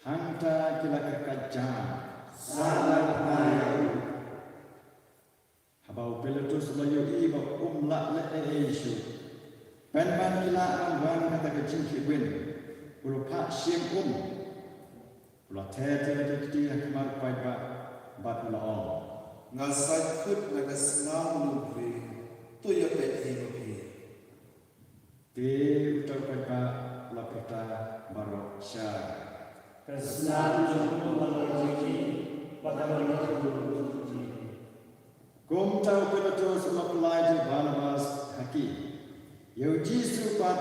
Hangta ki la kyrkhat jam, sa ngan pynïap ïa u. Haba u Pilatus u la ïohi ba um lah leh ei ei shuh, pynban ki lah ban wan kata ka jingkhih win, u la phah shim um. U la thet ïa lade kti ha khmat u paidbah bad u la ong, nga sait kut na ka snam u briew, to ïa peit hi ma phi. Te uta u paidbah u la pyrta baroh shai, ka snam jong u ka long jong ngi bad ka long jong u jong ngi. Kumta u Pilatus u la pyllait ïa u Barnabas ha ki, ïa u Jisu pat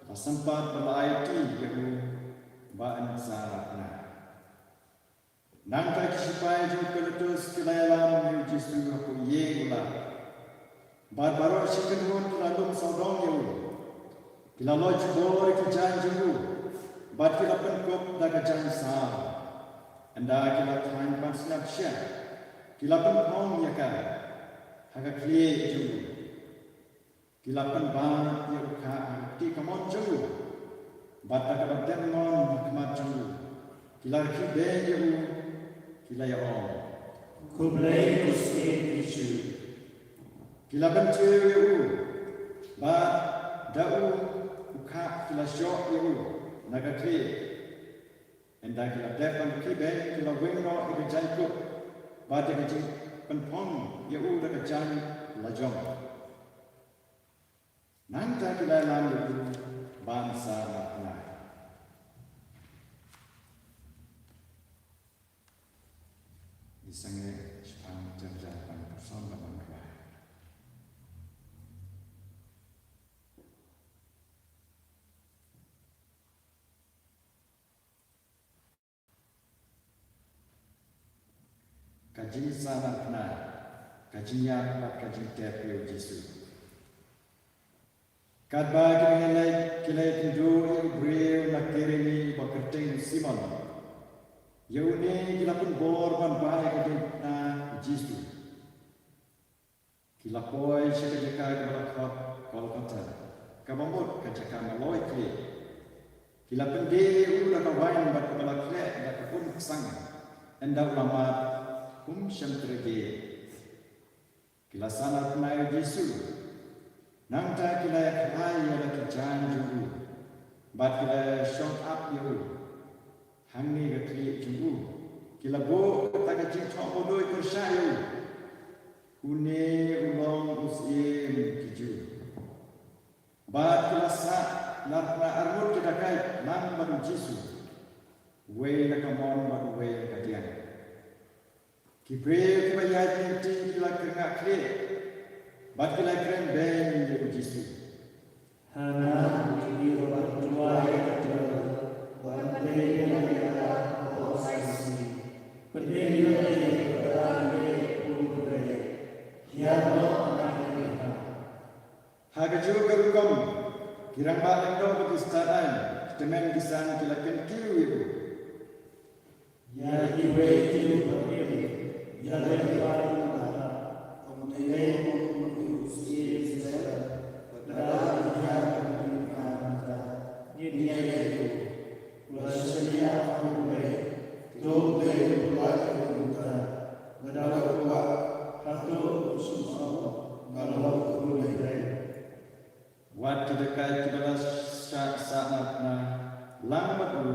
la sympat ba la aiti ïa u ba yn sa rapna. Nangta ki shipai jong u Pilatus ki la ïalam ïa u Jisu hapoh ïing u lad, bad baroh shi kynhun ki la lum sawdong ïa u. Ki la loi jubor ïa ki jaiñ jong u, bad ki la pynkup da ka jaiñsaw. Ynda ki la thaiñ pansngiat sha, ki la pynphong ïa ka ha ka khlieh jong u. Ki la pynbeit ïa u khah ha ka kti kamon jong u, bad da kaba dep mon ha khmat jong u, ki la rkhie beiñ ïa u, ki la ïa-ong: Khublei, ko Syiem ki Jiw. Ki la bynthiew ïa u, bad da u, u khah ki la shoh ïa u na ka khlieh. Ynda ki la dep ban rkhie beiñ, ki la weng noh ïa ka jaiñkup bad ïa ka jingpynphong ïa u da ka jaiñ lajong. Nangta ki la ïalam ïa u ban sa markhmat. Ngi sangeh shaphang jingïalam ban kyrsan bad ban duwai. Ka jingsahnarphna, ka jingïap bad ka jingtep ïa u Jisu. Katba ki nongïaleit ki la ïakynduh ïa u briew na Kirene uba kyrteng u Simon, ïa une ki la pynbor ban bai ka diengphna u Jisu. Ki la poi sha ka jaka kaba la khot Golgotha, kaba mut ka jaka maloi khlieh. Ki la pyndie ïa u da ka waiñ bad kaba la khleh da ka umksang, ynda u la mad, um shym trei dieng. Ki la sahnarphna ïa u Jisu. Nangta ki la ïakhlai ïa la ki jaiñ jong u, bad ki la shong ap ïa u hangne ha ka khlieh jong u. Ki la buh kata ka jingthoh mawduh pyrshah ïa u: Une u long u Syiem ki Jiw. Bad ki la sahnarphna arngut ki dakait lang bad u Jisu, uwei na ka mon bad uwei na ka diang. Ki briew kiba ïaid lynti ki la kyrngah khlieh, bad ki la kren beiñ ïa u Jisu: Hana u dei uba duwai ïa ka tyrwa, uba pynleit ïa ka, uba ong sa shisien: Pyndem ïa lade, ka dang leh bun pyrthei. Hiar noh na ka diengphna. Ha kajuh ka rukom, ki rangbah lyngdoh bad ki stad aiñ, ki tymmen ki san ki la kyntiew ïa u: Ïa iwei i briew, ïa iwei i briew, ym dei kum u Syiem Israel, ba dang ïaid ha ka diengphna mynta. Ngin ïa leh ïa u. U la shaniah ha u Blei, to Blei u la leh ïa u mynta. Lada u kwah, hato u sngewsih ba la long u Blei? Wat ki dakait kiba la shah sahnarphna lang bad u,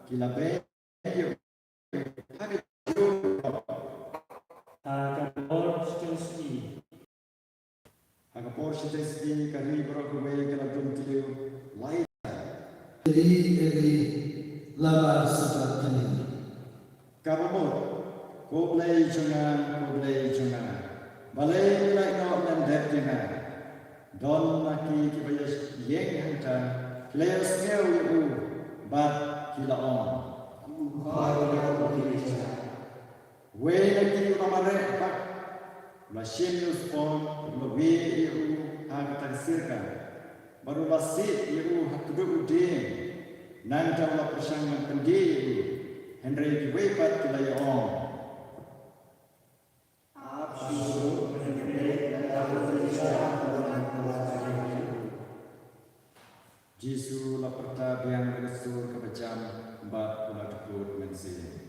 ki la beiñ ïa u ha ka juh. Ha ka por shiteng sngi. Ha ka por shiteng sngi ka ri baroh kawei ka la dum tliw, lai: Eli, Eli, lama sabakhtani? Kaba mut: Ko Blei jong nga, ko Blei jong nga, balei me la ïehnoh lem bad ïa nga? Don na ki kiba ïeng hangta, ki la ïohsngew ïa u bad ki la ong: U khot ïa u Elijah. Uwei na ki u la mareh bak, u la shim ïa u spon, u la wieh ïa u ha kata ka sirka, bad u la siej ïa u ha kdup u dieng. Nangta u la pyrshang ban pyndie ïa u, hynrei kiwei pat ki la ïa-ong: Ap shuh, Jisu u la pyrta biang da ka sur kaba jam bad u la dkut mynsiem.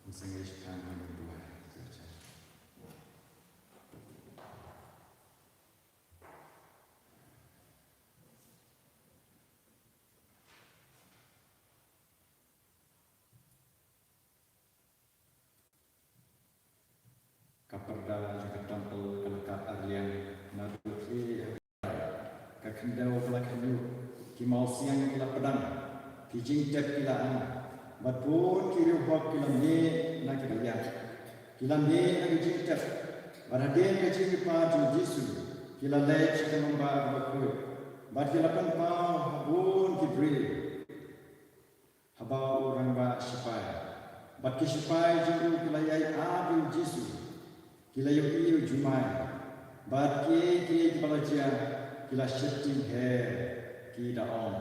Ngin sa ïashem ha ka duwai. Ka pyrda jong ka templ ka la kat ar liang, naduh khlieh haduh lai. Ka khyndew ka la khñiuh, ki mawsiang ki la pdang, ki jingtep ki la ang, bad bun ki riewhok ki la mih na kiba ïap. Ki la mih na ki jingtep, bad hadien ka jingkyrpad jong u Jisu, ki la leit sha ka nongbah kaba khuid, bad ki la pynpaw ha bun ki briew. Haba u rangbah shipai bad ki shipai jong u ki la ïai ap ïa u Jisu, ki la ïohi ïa u jumai bad kiei kiei kiba la jia, ki la sheptieng her. ki da ong.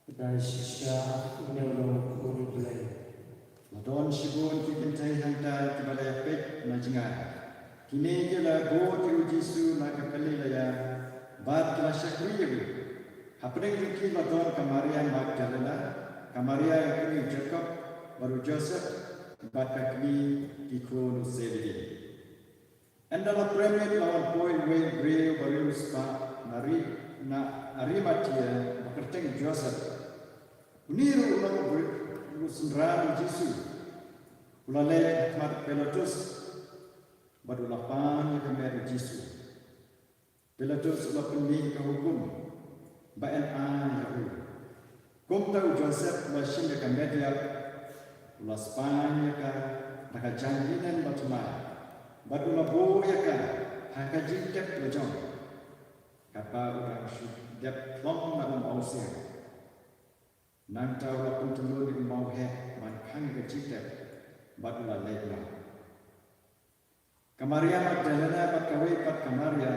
Ka dei shisha ïa u nongkhublei. La don shibun ki kynthei hangta kiba la ïapeit na jngai. Kine ki la bud ïa u Jisu na ka Galilea bad ki la shakri ïa u. Hapdeng jong ki la don ka Maria Magdalena, ka Maria ïa kmie u Jakob bad u Joseph, bad ka kmie ki khun u Zebedi. Ynda la prem miet la wan poi uwei u briew ba riewspah na ri, na Arimathea ba kyrteng Joseph. Une ruh u long u briew, u synran u Jisu. U la leit ha khmat Pilatus bad u la pan ïa ka met u Jisu. Pilatus u la pynmih ka hukum ba yn ai ïa u. Kumta u Joseph u la shim ïa ka met ïap, u la spaiñ ïa ka da ka jaiñ linen bathymmai, bad u la buh ïa ka ha ka jingtep lajong, katba u dang shu dep khlong na u mawsiang. Nangta u la pyntyllun ïa u mawheh ban khang ïa ka jingtep, bad u la leit noh. Ka Maria Magdalena bad kawei pat ka Maria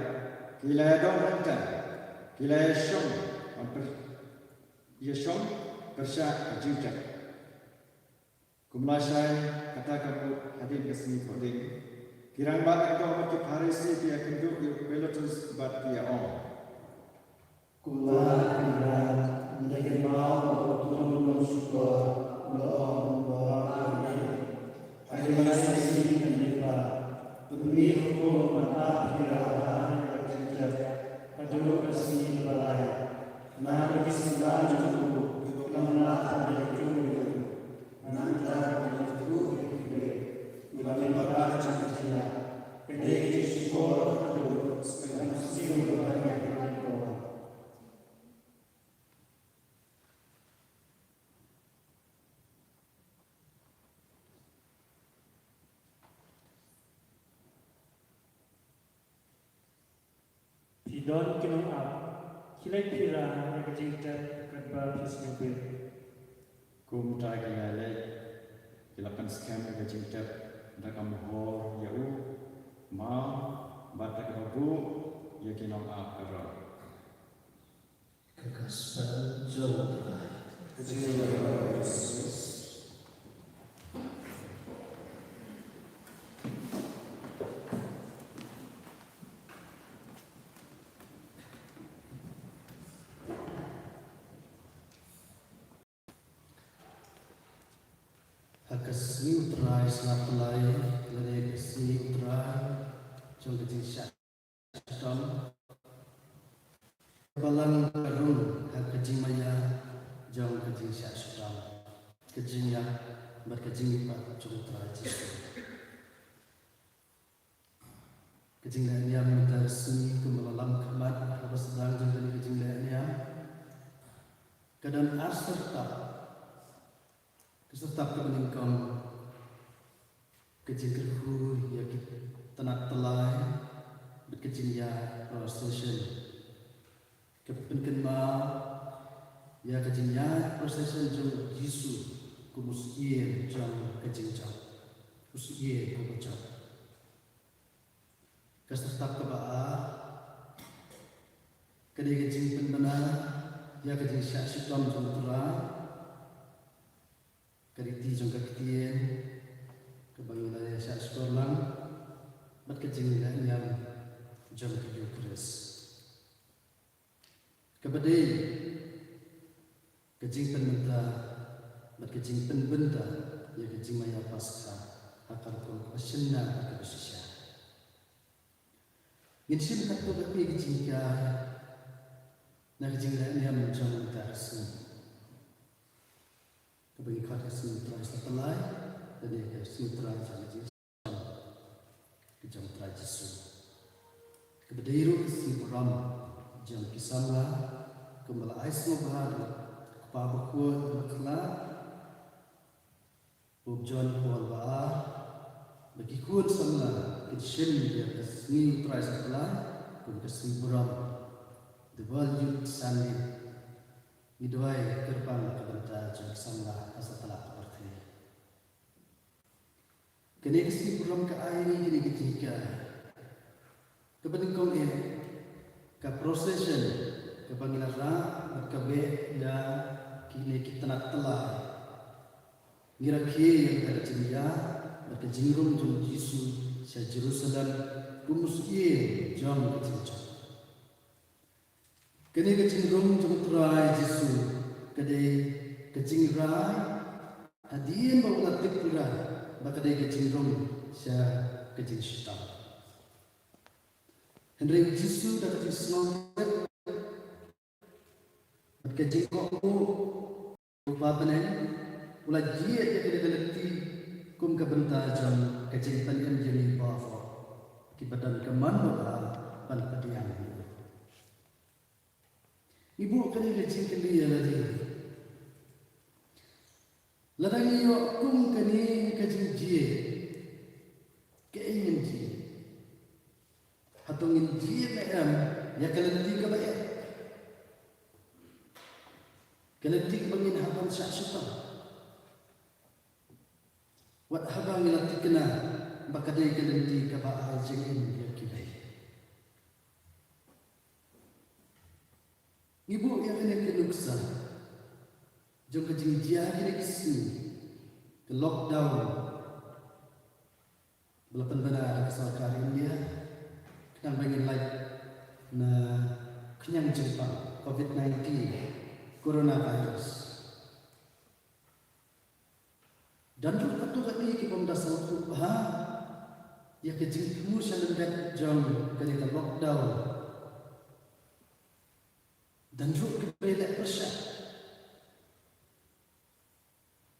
ki la ïadon hangta, ki la ïashong, ban pyr-, ïashong pyrshah ka jingtep. Kumba lashai kata ka mut hadien ka sngi Thohdieng, ki rangbah lyngdoh bad ki Pharisi ki ïakynduh ïa u Pilatus bad ki ïa-ong. Kumba ki Hynrei ynda ki kynmaw ba u Trai u long shukor, u la ong, u la ong ha ki, ha ki lai sngi ki dei ba pynmih hukum ban ap ïa ki rangbah ha ka jingtep haduh ka sngi kaba lai. Namar ki synran jong u ki la mlah ban ïathuh ïa u. Nangta u la ïathuh ïa ki briew, u la mih bha jong ka jingïap. Ka dei ka jingshukor haduh ka sngi kaba lai. Phi don ki nongap, khie leit phi rah ïa ka jingtep katba phi sngewbit. Kumta ki la leit, ki la pynskhem ïa ka jingtep da ka mohor ïa u maw bad da kaba buh ïa ki nongap baroh. Ka Gospel jong u Trai. Ka jingïaroh ïa u Jisu. Ha ka sngi u Trai Sngap Tyllai, lane ka sngi u Trai jong ka jingshah shitom. Ka Balang ka rung ha ka jingmaïa jong ka jingshah shitom, ka jingïap bad ka jingmihpat jong u Trai Jisu. Ka jingleh niam mynta ka sngi kumba la lam khmat haba sdang jong kane ka jingleh niam, ka don ar syrtap. Ka syrtap kaba nyngkong, ka jingkyrkhu ïa ki tnat tyllai bad ka jingïaid procession. Ka pynkynmaw ïa ka jingïaid procession jong u Jisu kum u syiem jong ka jingjop, u syiem uba jop. Ka syrtap kaba ar, ka dei ka jingpynbna ïa ka jingshah shitom jong u Trai, ka riti jong ka ktien kaba ngi la ïa shah shkor lang, bad ka jingleh niam jong ka Eukharist. Kaba dei ka jingpynmynta bad ka jingpynbynta ïa ka jingmaïa Paskha ha ka rukom kaba shynna bad kaba shisha. Ngin shim katto katne ka jinghikai na ka jingleh niam jong kane ka sngi. Kaba ngi khot ka sngi u Trai Sngap Tyllai, lane ka sngi u Trai jong ka jingshah shitom ka jong u Trai Jisu. Kaba dei ruh ka sngi burom jong ki samla, kumba la ai sngewbha da u Kpa Bakhuid Bakla, Pope John Paul ba ar, ba ki khun samla kin shim ïa ka sngi u Trai Sngap Tyllai kum ka sngi burom, the World Youth Sunday. Ngi duwai kyrpang na ka bynta jong ki samla ha satlak ka pyrthei. Kane ka sngi burom ka ai ïa ngi kine ki jinghikai. Kaba nyngkong eh, ka procession kaba ngi la rah bad kaba ïa kine ki tnat tyllai. Ngi rakhe ïa ka jingïa bad ka jingrung jong u Jisu sha Jerusalem kum u syiem jong ka jingjop. Kane ka jingrung jong u Trai Jisu ka dei ka jingrai hadien ba u la tip pura ba ka dei ka jingrung sha ka jingshitom. Hynrei u Jisu da ka jingsngewrit bad ka jingkohnguh u Kpa bneng u la jied ïa kane ka lynti kum ka bynta jong ka jingpynim ïa ngi baroh kiba don ka mon ba bha ban pdiang ïa u. Ngi buh kane ka jingkylli ïa lade. Lada ngi ïoh kum kane ka jingjied, kaei ngin jied? Hato ngin jied ne em ïa ka lynti kaba eh? Ka lynti kaba ngin hap ban shah shitom. Wat haba ngi la thikna ba ka dei ka lynti kaba ai jingim ïa kiwei. Ngi buh ïa kane ka nuksa jong ka jingjia kine ki sngi, ka lockdown ba la pynbna da ka sorkar India khnang ba ngin lait na ka khñiang jingpang covid nineteen, coronavirus. Don ruh katto katne ki bym da sngewthuh bha ïa ka jingthmu sha lyndet jong kane ka lockdown. Don ruh kiba leh pyrshah.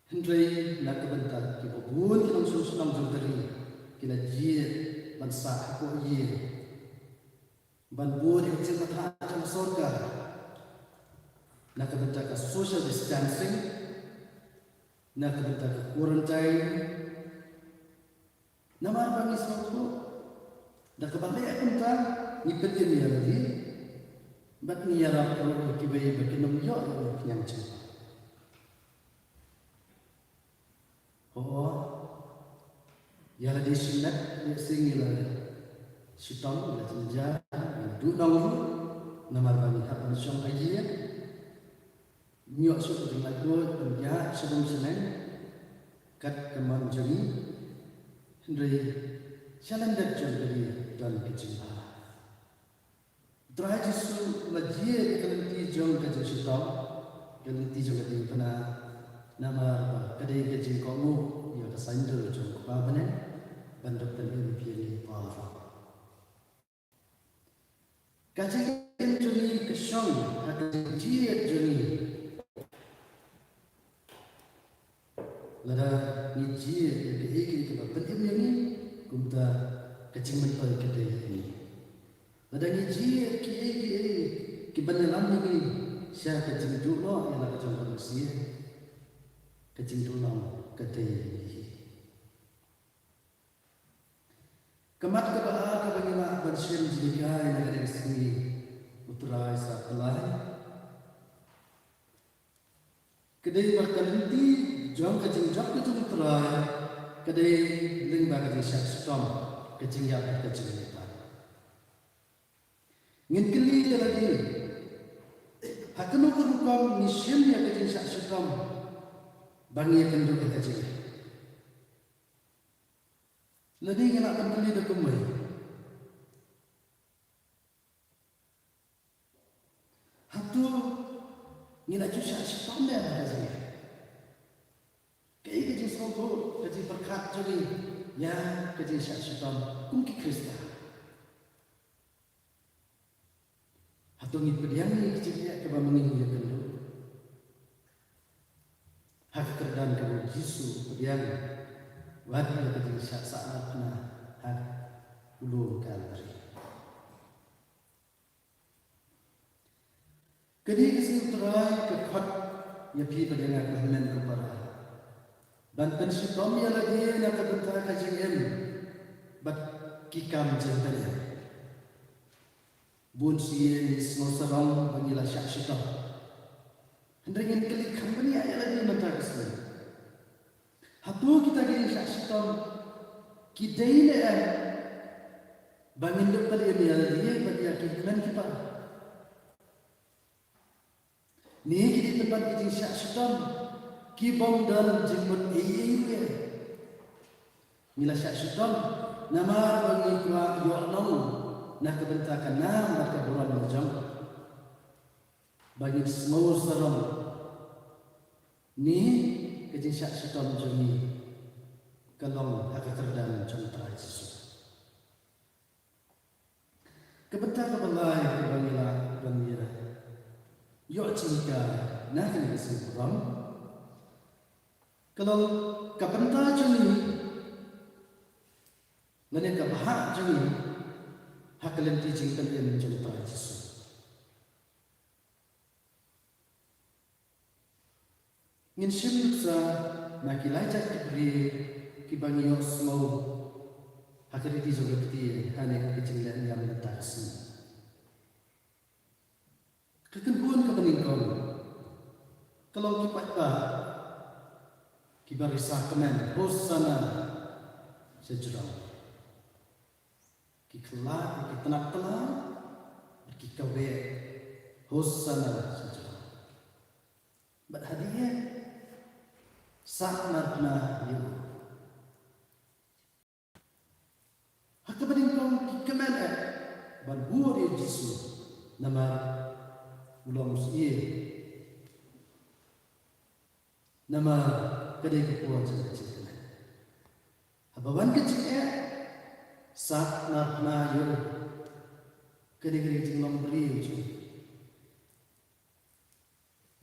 Hynrei na ka bynta kiba bun ki nongshong shnong jong ka ri ki la jied ban sah hapoh ïing, ban bud ïa ka jingbatai jong ka sorkar na ka bynta ka social distancing, na ka bynta ka quarantine. Namar ba ngi sngewthuh da kaba leh kumta ngi pynim ïa lade bad ngi ïarap ruh ïa kiwei ba kin ym ïoh ïa ka khñiang jingpang. Ho, ïa lade shimet ïa shisngi la shitom, la jynjar, la duhnong ruh namar ba ngi hap ban shong ha ïing. Ngi ïoh shuh ka jinglaitluid ban ïaid sha rum sha neng kat ka mon jong ngi. Hynrei sha lyndet jong ka ri don ka jingbha. U Trai Jisu u la jied ïa ka lynti jong ka jingshitom, ka lynti jong ka diengphna, namar ba ka dei ka jingkohnguh ïa ka saiñdur jong u Kpa bneng ban da pynim ïa ngi baroh. Ka jingim jong ngi ka shong ha ka jingjied jong ngi. Lada ngi jied ïa kaei kaei kaba pynim ïa ngi, kumta ka jingmyntoi ka dei ïa ngi. Lada ngi jied ïa kiei kiei kiban ïalam ïa ngi sha ka jingduh noh ïa la ka jong ka mynsiem, ka jingduh noh ka dei ïa ngi. Ka mat kaba ar kaba ngi lah ban shim jinghikai na kane ka sngi U Trai Satlai ka dei ba ka lynti jong ka jingjop ka jong U Trai ka dei lyngba ka jingshah shitom, ka jingïap, ka jingïap. Ngin kylli ïa lade, ha kano ka rukom ngi shim ïa ka jingshah shitom ba ngi ïakynduh ïa ka jingïap? Lane ngi lah ban kylli da kumwei, hato ngi la ju shah shitom ne em ha ka jingïap? Kaei ka jingsngewthuh, ka jingpyrkhat jong ngi ïa ka jingshah shitom kum ki Khristan? Hato ngi pdiang ïa ka jingeh kaba ma ngi ïakynduh ha ka kyrdan kaba u Jisu u pdiang wat ïa ka jingshah sahnarphna ha u lum Kalbari? Kane ka sngi U Trai ka khot ïa phi bad ïa nga ko hynmen ko para ban pynshitom ïa lade na ka bynta ka jingim bad ki kam jingpynim. Bun sien ngi sngew sarong ba ngi la shah shitom. Hynrei ngin kylli kham bniah ïa lade mynta ka sngi, hato kita ki jingshah shitom ki dei ne em ba ngin da pynim ïa lade bad ïa ki hynmen ki para? Kine ki dei pynban ki jingshah shitom ki bym don jingmut ei ei ruh. Ngi la shah shitom namar ba ngi kwah ïoh long na ka bynta ka nam bad ka burom la jong. Ba ngin sngew sarong ne ka jingshah shitom jong ngi ka long ha ka kyrdan jong U Trai Jisu. Ka bynta kaba lai kaba ngi lah ban ïa ïoh jinghikai na kane ka sngi burom ka long ka bynta jong ngi lane ka bhah jong ngi ha ka lynti jingpynim jong U Trai Jisu. Ngin shim nuksa na ki lai jait ki briew kiba ngi ïohsngew ha ka riti jong ka kti ha kane ka jingleh niam mynta ka sngi. Ka kynhun kaba nyngkong ka long ki paidbah kiba risa kmen, Hosanna sha jrong. Ki khlad, ki tnat tla, bad ki kaweh, Hosanna sha jrong. Bad hadien, sah narphna ïa u. Ha kaba nyngkong ki kmen eh ban bud ïa u Jisu namar u long u syiem. Namar ka dei ka por jong ka jingkmen. Haba wan ka jingeh, sah narphna ïa u. Ka dei ka dei jinglong briew jong ngi.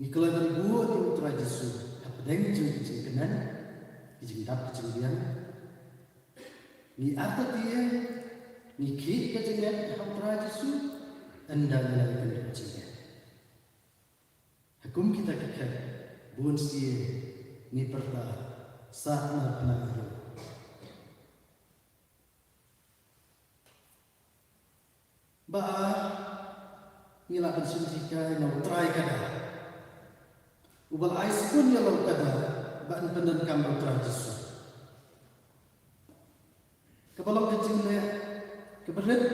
Ngi kloi ban bud ïa U Trai Jisu hapdeng jong ki jingkmen, ki jingdap ki jingbiang. Ngi artatien, ngi khih ka jingeh ha U Trai Jisu, ynda ngi la ïakynduh jingeh. Ha kum kita ki khet, bun sien ngi pyrta, sah narphna ïa u. Ba ngi lah ban shim jinghikai na U Trai Kata uba la ai sbun ïa la u Kata ban pyndonkam ïa U Trai Jisu. Kaba long ka jingleh kaba rit,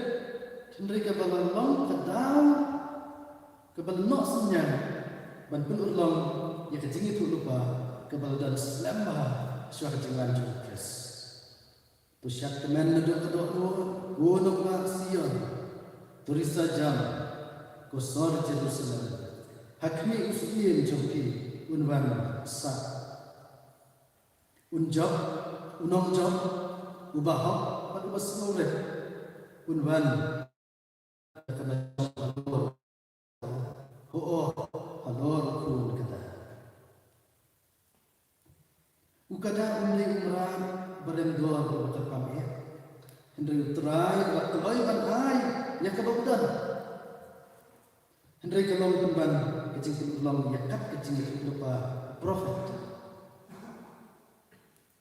hynrei kaba la long ka daw kaba la noh synñiang ban pynurlong ïa ka jingïathuhlypa kaba la don slem bha shuwa ka jingwan jong U Khrist. To shad kmen naduh ka dohnud, ko nongbah Sion. To risa jam, ko sor Jerusalem. Ha khmih u syiem jong phi un wan sah. Un jop, u nongjop, uba hok bad uba sngewrit, un wan. Ka la jop halor, hooid, halor u khun Kata. U Kata um dei u mrad ba rem dor uba kyrpang eh, hynrei U Trai uba kloi ban ai ïa kaba u don. Hynrei ka long pynban ka jingpynurlong ïa kat ka jingïathuhlypa u prophet.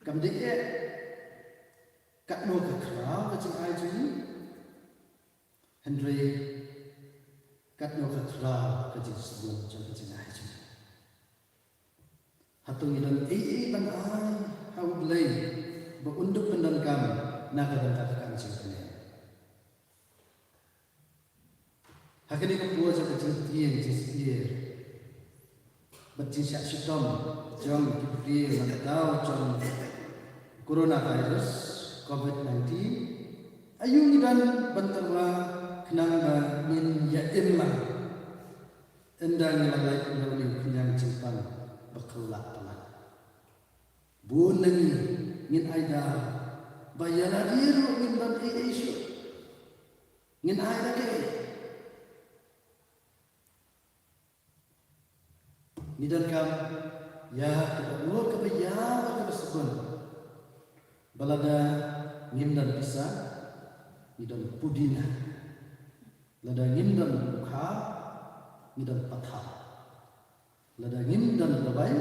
Kam dei eh katno ka khraw ka jingai jong ngi, hynrei katno ka khraw ka jingshlur jong ka jingai jong ngi. Hato ngi don ei ei ban ai ha U Blei ba un dup pyndonkam na ka bynta ka kam jingpynim? Ha kane ka por jong ka jingtieng jingsyier bad jingshah shitom jong ki briew na ka daw jong coronavirus, covid nineteen, aïu ngi don ban tyrwa khnang ba ngin ïa im lang ynda ngi la lait na une u khñiang jingpang ba kylla palat? Bun na ngi ngin ai daw ba ïa lade ruh ngim don ei ei shuh. Ngin ai da kaei? Ngi donkam ïa ka dohnud kaba ïaw bad kaba sbun ba lada ngim don pisa, ngi don pudina. Lada ngim don u khaw, ngi don pathaw. Lada ngim don dawai,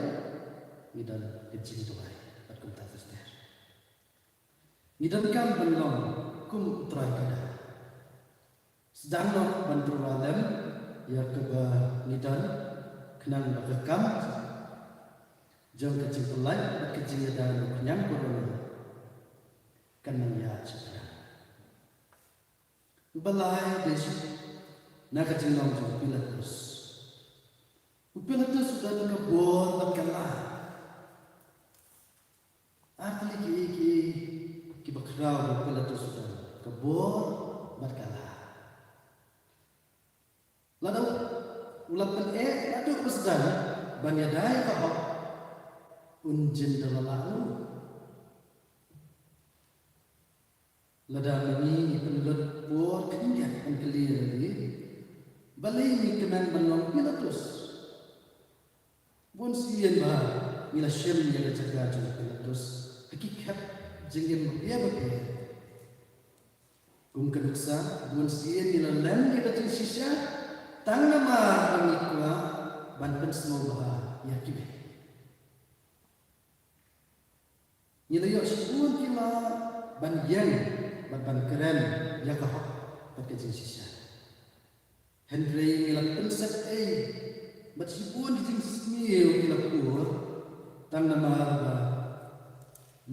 ngi don ka jingduwai. Bad kumta ter ter. Ngi donkam ban long kum U Trai Kata. Sdang noh ban tyrwa lem ïa kaba ngi don, khnang ba ka kam jong ka jingpyllait bad ka jingïada na u khñiang corona kan nang ïaid shaphrang. Uba lai dei shuh na ka jinglong jong u Pilatus. U Pilatus u don ka bor bad ka lad. Ar tylli kiei kiei kiba khraw ba u Pilatus u don, ka bor bad ka lad. Lada u la pyneh naduh ba sdang ban ïada ïa ka hok, un jin da la lah ruh. Lada ma ngi ngi pynlut por khyndiat ban kylli ïa lade, balei ngi kmen ban long Pilatus? Bun sien ba ngi la shem ïa ka jaka jong u Pilatus ha ki khep jingim bapher bapher. Kum ka nuksa, bun sien ngi la lem ïa ka jingshisha tang namar ba ngi kwah ban pynsngewbha ïa kiwei. Ngi la ïoh shibun ki lad ban ïeng bad ban kren ïa ka hok bad ka jingshisha. Hynrei ngi la pynsep ei bad shibun ki jingsniew ki la pur tang namar ba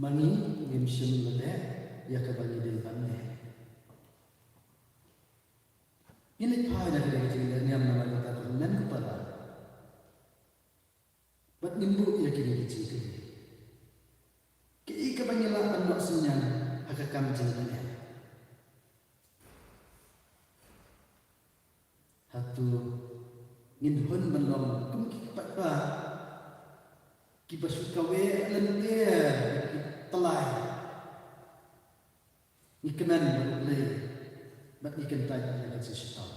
ma ngi ngim shym la leh ïa kaba ngi dei ban leh. Ngin leit phai na ka dei ka jingleh niam namar kata ka hynmen ka para. Bad ngin buh ïa kine ki jingkylli. Kaei kaba ngi lah ban noh synñiang ha ka kam jingpynim? Hato ngin hun ban long kum ki paidbah kiba shu kaweh lynter ki tlai? Ngi kmen bad U Blei bad ngi kyntait ïa ka jingshitom.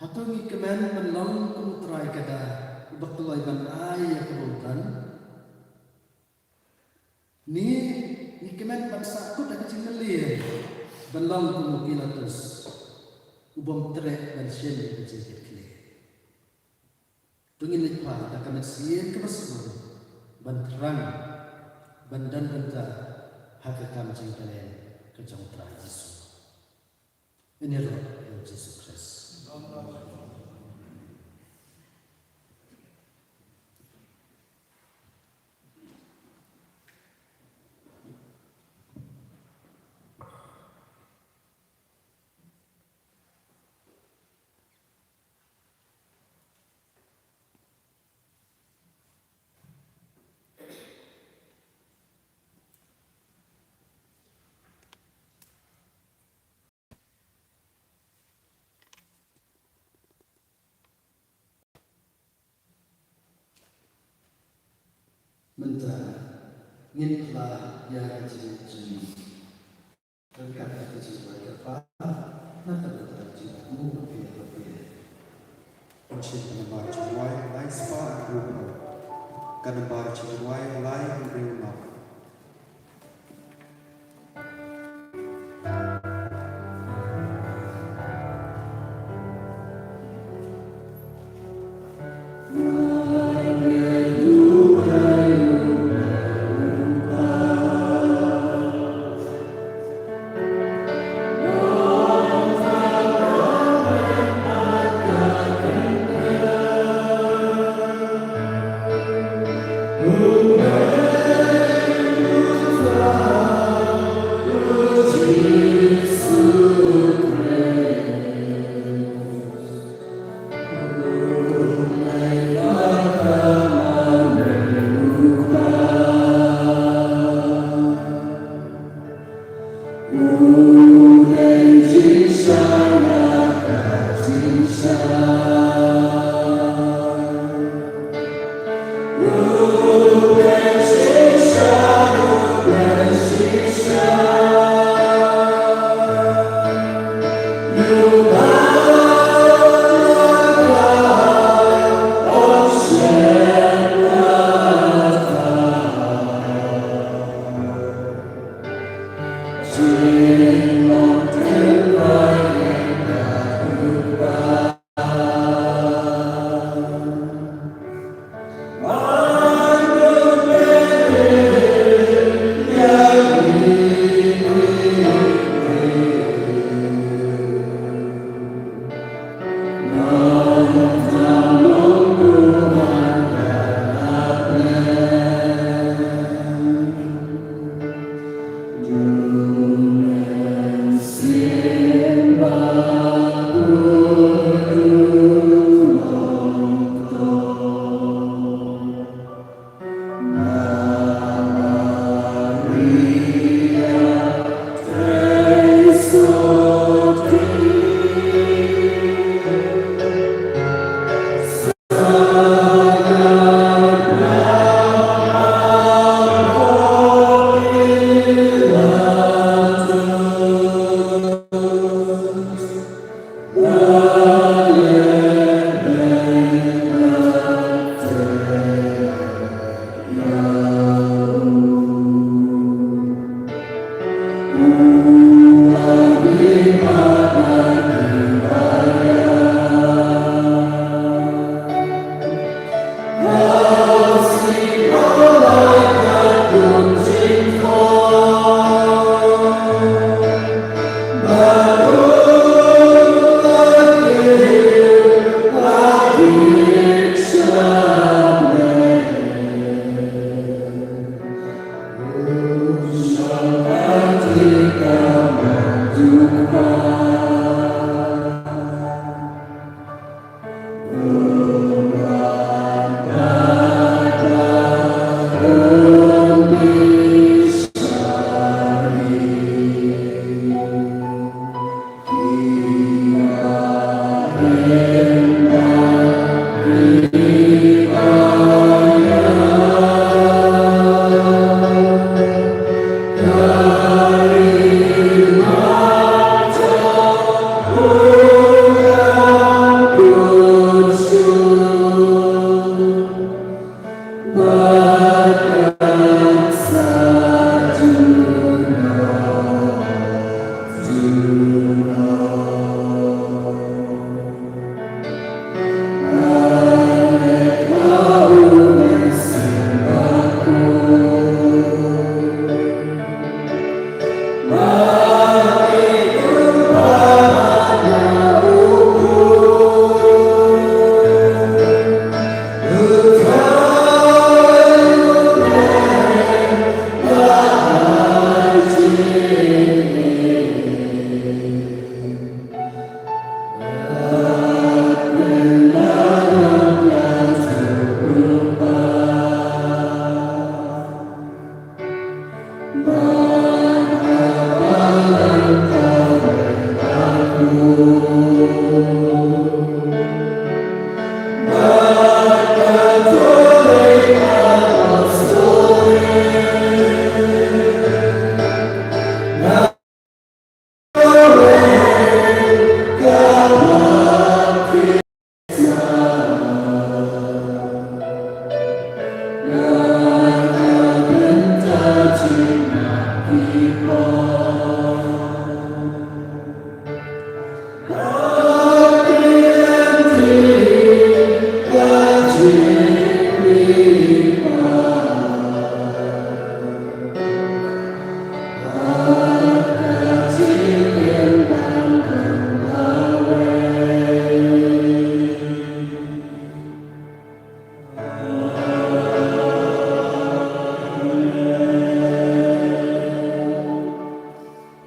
Hato ngi kmen ban long kum u trai kaba, uba kloi ban ai ïa kaba u don? Ne ngi kmen ban sahkut ha ka jingmylliem ban long kum u Pilatus, u bym treh ban shem ïa ka jingkitkhlieh? To ngin leit phai da ka mynsiem kaba sngewbha ban thrang, ban don bynta ha ka kam jingpynim ka jong U Trai Jisu. Ïaroh ïa U Jisu Khrist. Mynta ngin phla ïa ka jingngeit jong ngi ryngkat ka jingduwai kyrpad na ka bynta jong u Trai bapher bapher. Ka nombar jingduwai lai spah hynriew phra. Ka nombar jingduwai lai hynriew phra.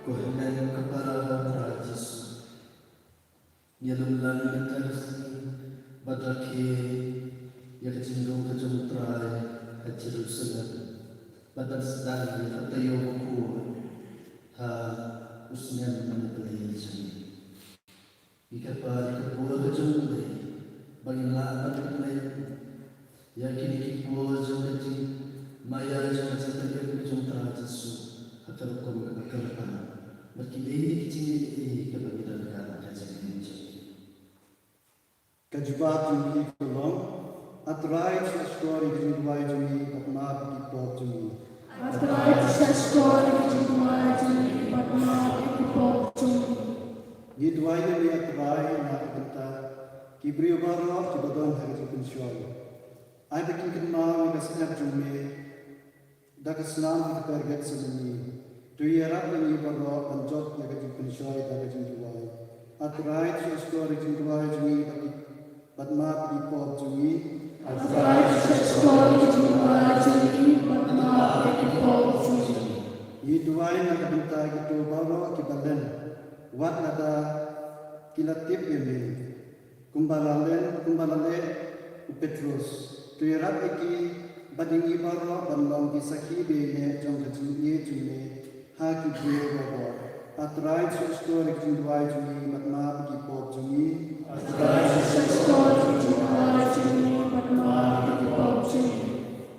Ko hynmen ko para ha u Trai Jisu. Ngi lum lang mynta ka sngi bad rakhe ïa ka jingdum ka jong u Trai ha Jerusalem, bad ban sdang ïa ka taïew bakhuid ha u snem u Blei jong ngi. Ngi kyrpad ïa ka buh ka jong u Blei ba ngin lah ban kynmaw ïa kine ki por jong ka jingmaïa jong ka jingpynim ka jong u Trai Jisu ha ka rukom kaba kyrpang bad kine ki jingïeit kaba ngi donkar ha ka jingim jong ngi. Ka jubab jong ngi ka long: A Trai, sngewsih ïa ka jingduwai jong ngi bad map ïa ki pop jong ngi. A Trai, sngewsih ïa ka jingduwai jong ngi bad map ïa ki pop jong ngi. Ngi duwai ïa me, A Trai, na ka bynta ki briew baroh kiba don ha ka jingpynshoi. Ai ba kin kynmaw ïa ka sngap jong me da ka snam ha ka kper Gethsemane. To ïarap ïa ngi baroh ban jop ïa ka jingpynshoi da ka jingduwai. A Trai, sngewsih ïa ka jingduwai jong ngi bad ki, bad map ïa ki pop jong ngi. A Trai, sngewsih ïa ka jingduwai jong ngi bad map ïa ki pop jong ngi. Ngi duwai na ka bynta kito baroh kiba len wat lada ki la tip ïa me, kumba la len, kumba la leh u Petros. To ïarap ïa ki bad ïa ngi baroh ban long ki sakhi beiñ jong ka jingïeit jong me ha ki briew baroh. A Trai, sngewsih ïa ka jingduwai jong ngi bad map ïa ki pop jong ngi. A Trai, sngewsih ïa ka jingduwai jong ngi bad map ïa ki pop jong ngi.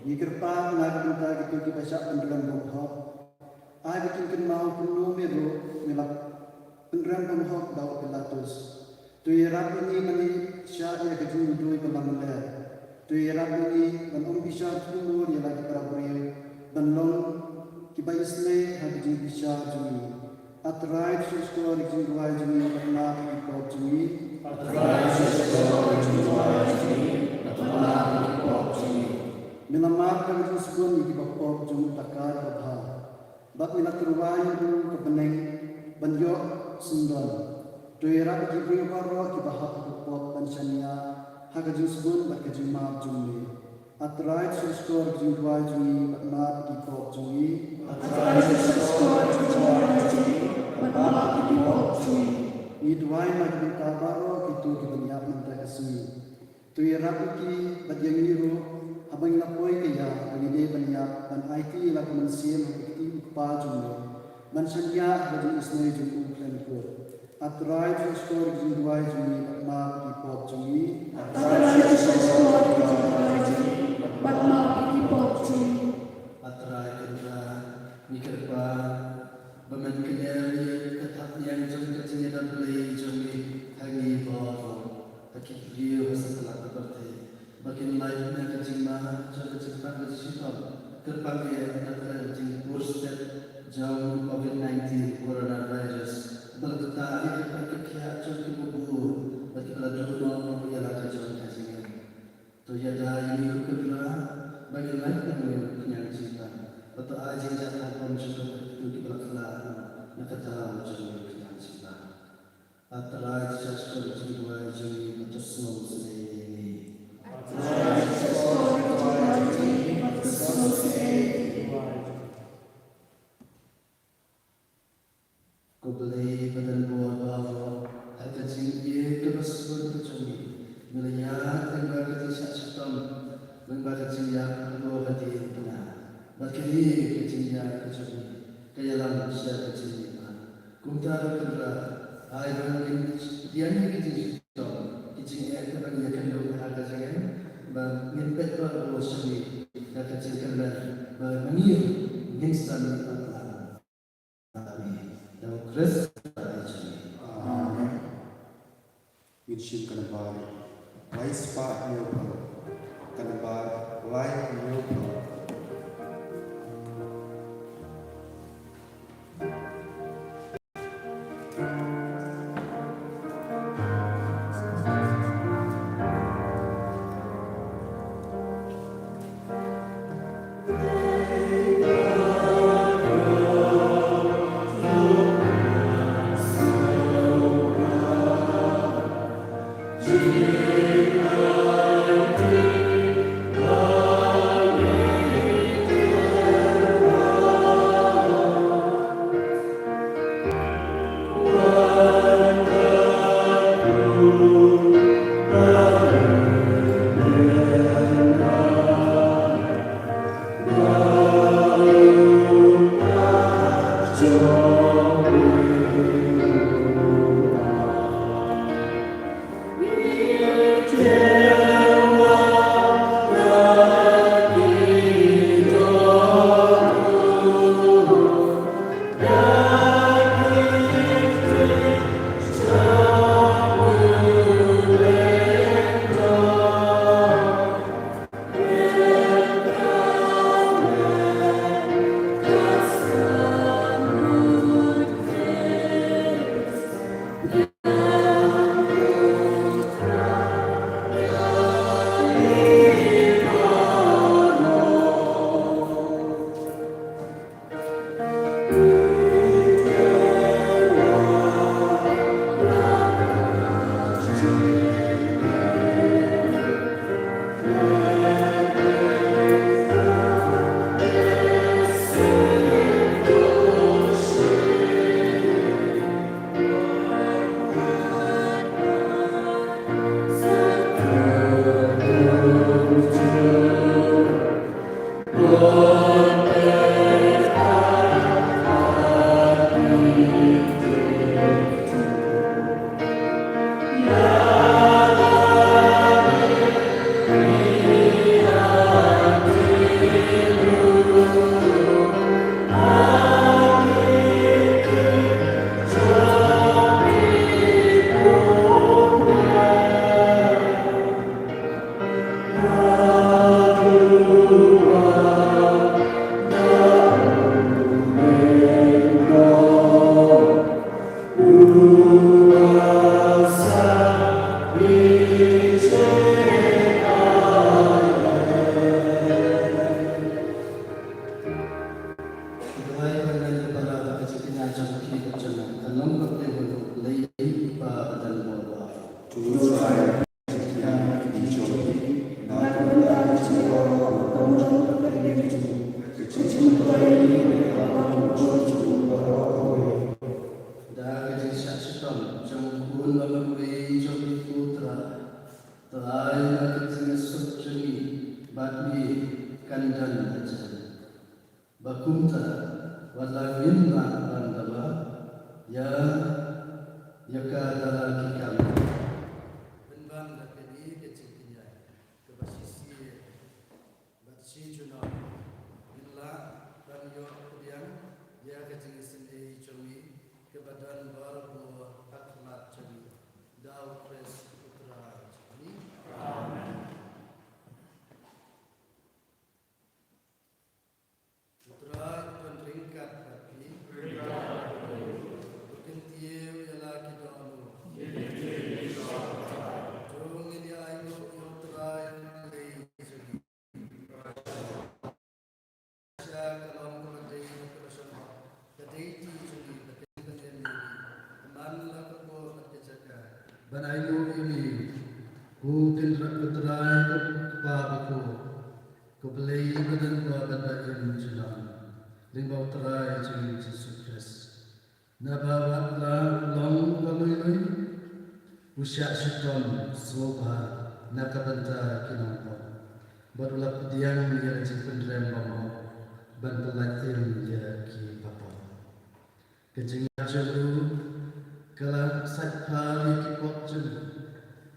Ngi kyrpad na ka bynta kito kiba shah pynrem bymhok. Ai ba kin kynmaw kumno me ruh me la pynrem bymhok da u Pilatus. To ïarap ïa ngi ban ïashah ïa ka jingmudui ba lamler. To ïarap ïa ngi ban ym bishar thudmur ïa la ki para briew, ban long kiba isynei ha ka jingbishar jong ngi. A Trai, sngewsih ïa ka jingduwai jong ngi bad map ïa ki pop jong ngi. A Trai, sngewsih ïa ka jingduwai jong ngi bad map ïa ki pop jong ngi. Me la map da ka jingsbun ïa kiba pop jong u Takar Babha, bad me la tyrwa ïa u ka bneng ban ïoh syndon. To ïarap ïa ki briew baroh kiba hap ha ka pop ban shaniah ha ka jingsbun bad ka jingmap jong me. A Trai, sngewsih ïa ka jingduwai jong ngi bad map ïa ki pop jong ngi. A Trai, sngewsih ïa ka jingduwai jong ngi bad map ïa ki pop jong ngi. Ngi duwai na ka bynta baroh kito kiban ïap mynta ka sngi. To ïarap ïa ki bad ïa ngi ruh haba ngi la poi ka ïa ba ngi dei ban ïap, ban aiti ïa la ka mynsiem ha ka kti u Kpa jong me, ban shaniah ha ka jingisynei jong u khlem kut. A Trai, sngewsih ïa ka jingduwai jong ngi bad map ïa ki pop jong ngi. A Trai, sngewsih ïa ka jingduwai jong ngi bad map ïa ki pop jong ngi. A Trai Kynrad, ngi kyrpad ba men kynnoh ïa ka thapniang jong ka jingïadon Blei jong me ha ngi baroh, ha ki briew ha satlak ka pyrthei, ba kin lait na ka jingma jong ka jingpang ka jingshitom, kyrpang ïa na ka jingpur stet jong Covid nineteen coronavirus, ba la ktah ïa ka pyrkhat jong kiba bun bad kiba la duh noh ïa la ka jong ka jingim. To ïada ïa ngi ko Kynrad ba ngin lait na u khñiang jingpang, bad to ai jingjia ha u bym jubab ïa kito kiba la khlad na ka daw jong u khñiang jingpang. A Trai, sngewsih ïa ka jingduwai jong ngi bad to sngewsynei ïa ngi. A Trai, sngewsih ïa ka jingduwai jong ngi bad to sngewsynei ïa ngi. Ko Blei ba don bor baroh, ha ka jingïeit kaba sngewbha ka jong ngi, me la ïaid lyngba ka jingshah shitom, lyngba ka jingïap haduh hadien. Bad kane ka jingïaid ka jong ngi ka ïalam sha ka jingim. Kumta Kynrad, ai ba ngin ïa ngi ki jingshitom, ki jingeh kiba ngi ïakynduh ha ka jingim, ba ngin peit bha sha ngi da ka jingkyrmen, ba ma ngi ngin sa mih patlang. Amen. Da u Khrist. Amen. Ngin shim ka nambar lai spah hynñiew phew. Ka nambar lai hynñiew phew. Duwai ban len para ka jingkñia jong ki ka jong ka long ka pdeng lei pa ka dan mo ba. Da ka jingshah shitom jong u khun ba marwei jong ngi ko Trai, Trai na ka jingïasuk jong ngi bad ngi kan don hajan. Ba kumta wat la ngin lah ban dawa ïa, ïa ka da la ki kam. Pynban da kane ka jingkñia kaba shisien bad shi junom ngin lah ban ïoh pdiang ïa ka jingisynei jong ngi kaba don bor bor ha khmat jong ngi. Da u Khrist u Trai jong ngi. Amen. U Trai un ryngkat bad phi. U kyntiew ïa la ki dohnud. To ngin ïa ainguh ïa u Trai Blei jong ngi. Sha ka long kaba dei bad kaba shongkun, ka dei ti jong ngi ban pyndem ïa ngi, man la ka por bad ka jaka, ban ainguh ïa ngi, ko Kynrad, ko Trai, ko Kpa bakhuid, ko Blei ba don bor bad ba im jynlong, lyngba u Trai jong ngi Jisu Khrist. Naba wat la u long uba lui lui, u shah shitom sngewbha na ka bynta ki nongpop, bad u la pdiang ïa ka jingpynrem bymhok ban pyllait im ïa ki bapang. Ka jingïap jong u ka la sait phar ïa ki pop jong u,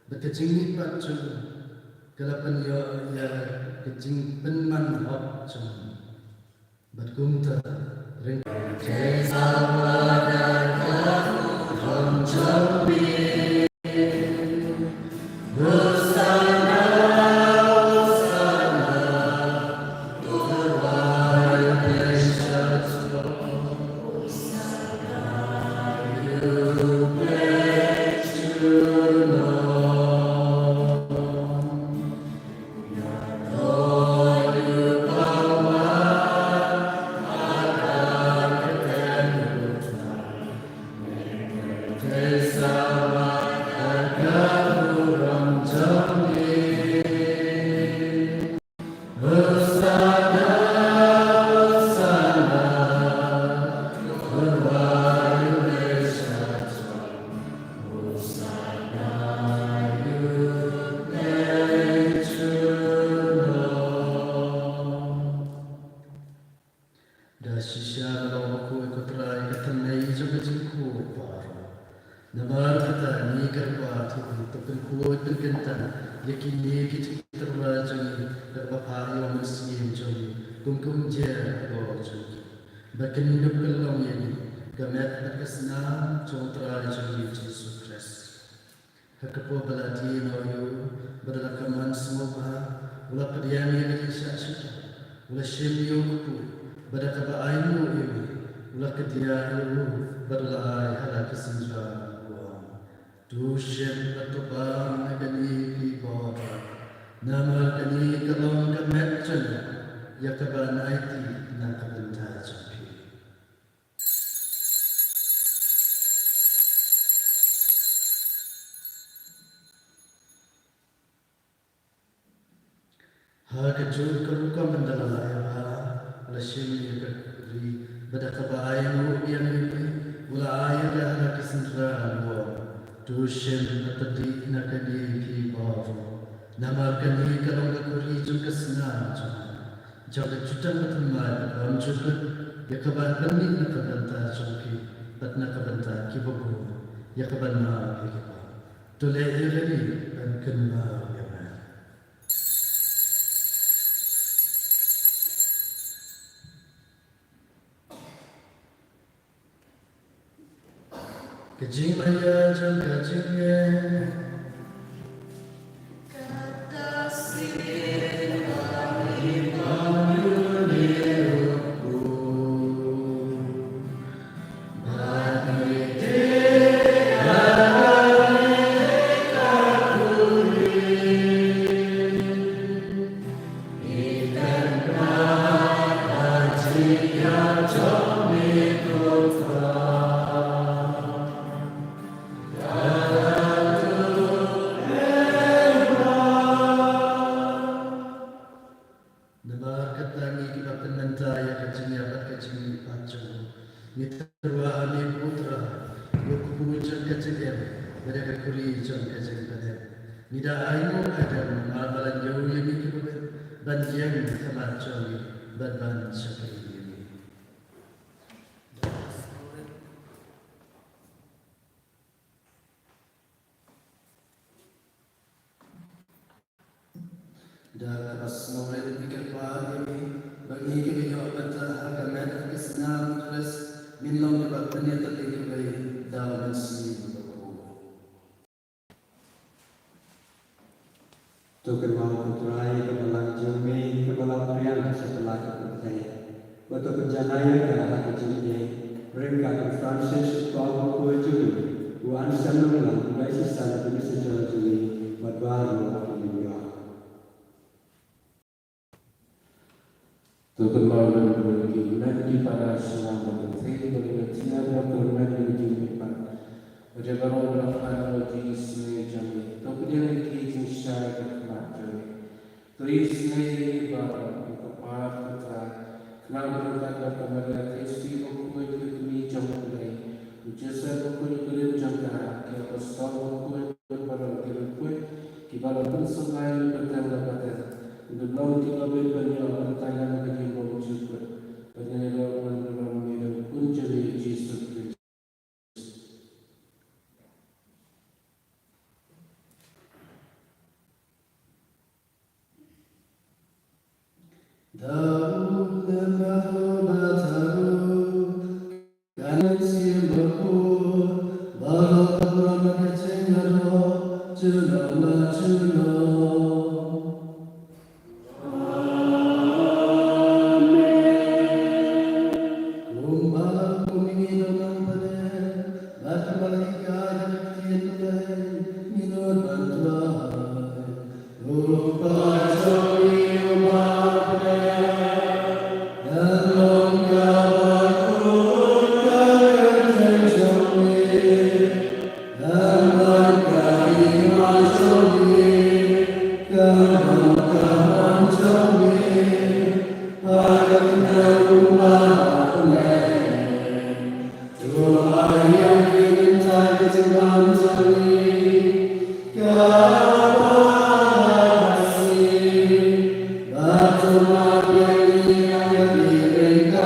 bad ka jingmihpat jong u ka la pynïoh ïa ka jingpynman hok jong u. Bad kumta, ryngkat Da shisha ka long bakhuid ko Trai ka thymmei jong ka jingkhuid baroh. Namar kata ngi kyrpad ïa u, to pynkhuid pynkyntang ïa kine ki jingtyrwa jong ngi da kaba phah ïa u Mynsiem jong ngi kum ka umjer ha ka bor jong ngi. Ba kin dup kyllong ïa ngi ka met bad ka snam jong u Trai jong ngi Jisu Khrist. Ha ka por ba la die noh ïa u, bad da la kmen sngewbha, u la pdiang ïa ka jingshah shuh, u la shim ïa u kpu, bad da kaba ainguh ïa u, u la kdiah ïa u, bad u la ai ha la ki synran, u ong: To shim bad to bam na kane phi baroh, namar kane ka long ka met jong nga, ïa kaban aiti na ka bynta jong phi. Ha kajuh ka rukom ynda la ïa bha, u la shim ïa ka khuri, bad da kaba ainguh biang ïa u, u la ai ïa ka ha la ki synran, u ong: To shim bad to dih na kane phi baroh, namar kane ka long ka khuri jong ka snam jong nga, jong ka jutang bathymmai bad bymjukut, ïa kaban pynmih na ka bynta jong phi bad na ka bynta kiba bun, ïa kaban map ïa ki pop. To leh ïa kane ban kynmaw ïa nga. Ka jingmaïa jong ka jingngeit. Namar kata ngi kiba pynmynta ïa ka jingïap bad ka jingmihpat jong u, ngi tyrwa ha me ko Trai, ïa u kpu jong ka jingim bad ïa ka khuri jong ka jingpynim. Ngi da ainguh aidem namar ba la ñiew ïa ngi kiba bit ban ïeng ha khmat jong ngi bad ban shakri ïa ngi. Da kaba sngewrit ngi kyrpad ïa me ba ngi kiba ïoh bynta ha ka met ha ka snam u Khrist, ngin long kiba pynïatylli kawei da u Mynsiem Bakhuid. To kynmaw ko Trai ka balang jong me kaba la phriang sha ka la ka pyrthei, bad to pynjanai ïa ka ha ka jingïeit, ryngkat u Francis u tong bakhuid jong me, u Anselm Nonglang, u Diocesan Administrator jong me, bad baroh ki lynñiar. To kynmaw lynroi ki met ki para shnong bad ki thei bad ki met shnong bad ki met ki jingmihpat. Bad ïa baroh ba la phai na ka jingisynei jong ngi. To pdiang ïa ki jingshai ka khmat jong ngi. To isynei ïa baroh, ko Kpa ko Trai. Khnang ba ryngkat bad ka Maria Theisotti bakhuid ka kmie jong U Blei, u Joseph bakhuid u briew jong ka, ki apostol bakhuid, bad baroh ki riewkhuid kiba la pynsngew ïa u pateng la pateng, ngin long kiba bit ban ïoh ban tang ïa ka jingbymjukut.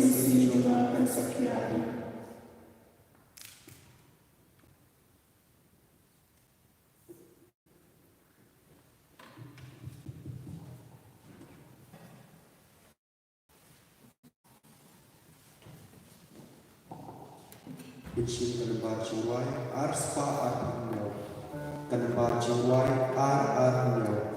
mynsiem jong nga kan sa khia hi. Pynshim ka nambar jingrwai ar spah arphew hynñiew. Ka nambar jingrwai ar ar hynñiew.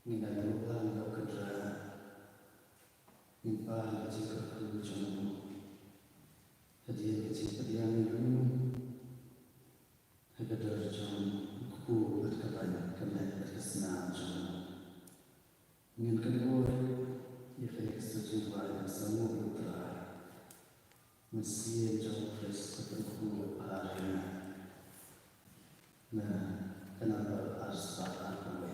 Ngin ïa duh lang ïa u Kynrad. Ngin pan ïa ka jingkyrkhu jong u. Hadien ka jingpdiang ïa u ha ka dur jong u kpu bad ka baiñ, ka met bad ka snam jong u. Ngin kynmaw ïa kane ka sngi jingpdiang, ngin sa nguh ïa u Trai. Mynsiem jong u Khrist ka pynkhuid bha ïa nga. Na ka namba arspah arphew wei.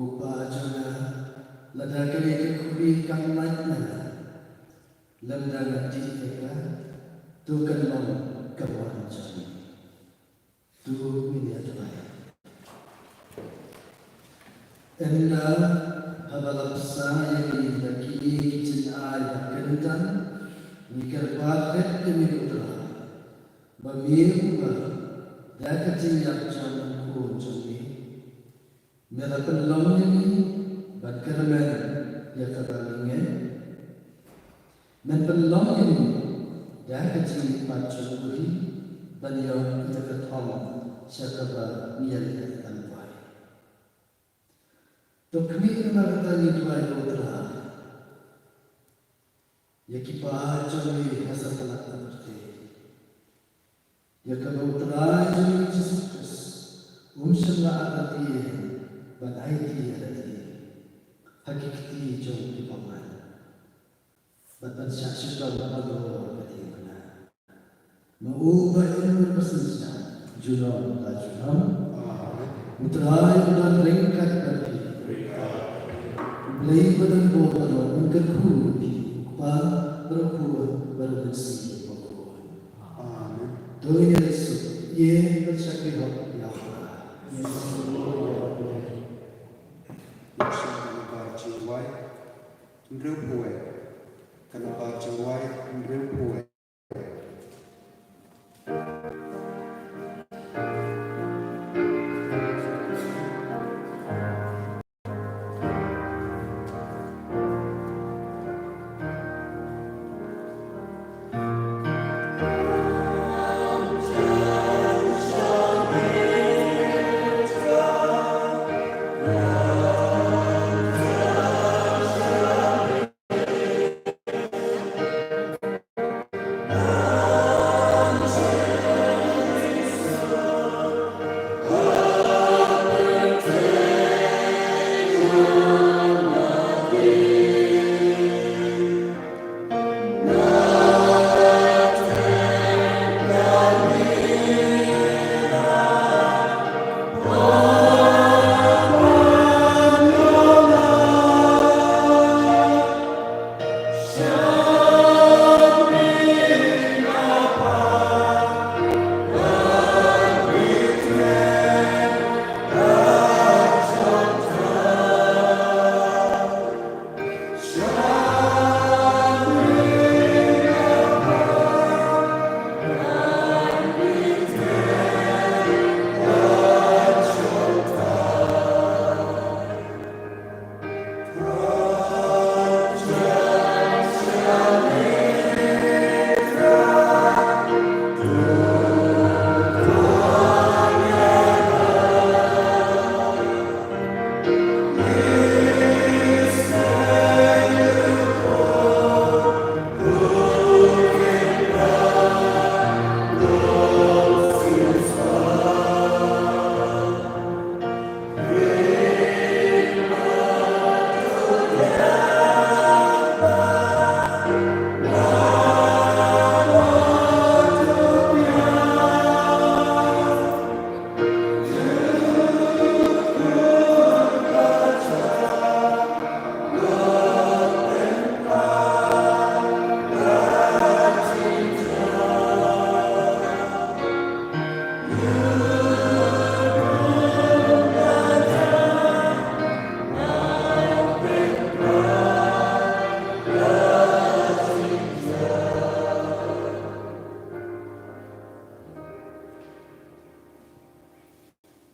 Kpa jong nga, lada kane ka khuri kam lait na nga, lymda nga dih ïa ka, to kan long ka mon jong me. To ngin ïa duwai. Ynda haba la bsa ïa ngi da kine ki jingai ba kyntan, ngi kyrpad ïa me ko Trai, ba me uba da ka jingïap jong u Khun jong me, me la pynlong ïa ngi ban kyrmen ïa kaba ngi ngeit. Men pynlong ïa ngi da ka jingmihpat jong u Khun ban ïoh ïa ka thong sha kaba ngi ïaleh ban duwai. To khmih namar kata ngi duwai ko Trai ïa ki paid jong ngi ha satlak ka pyrthei, ïa kaba u Trai jong ngi Jisu Khrist um shym la artatien ban aiti ïa lade ha ki kti jong ki bymman, bad ban shah shitom halor ka diengphna. Ma u ba im bad ba synshar junom la junom. U Trai u don ryngkat bad phi. U Blei ba don bor baroh un kyrkhu ïa phi, u Kpa bad u Khun bad u Mynsiem Bakhuid. Amen. To ngin ïa leit suk ïa ka shakri hok ïa u Trai. Kan bar jingwai hynriewphew wei. Kan bar jingwai hynriewphew wei.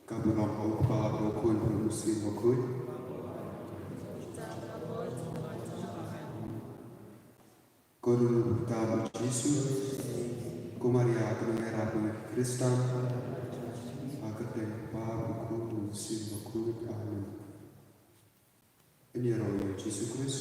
Ka burom u Kpa, u Khun, u Mynsiem Bakhuid. Ko Ruh Tam u Jisu, ko Maria kane ka ïarap u Khristan, ha ka kyrteng u Kpa, u Khun, u Mynsiem Bakhuid. Amen. Ngin ïaroh ïa u Jisu Khrist.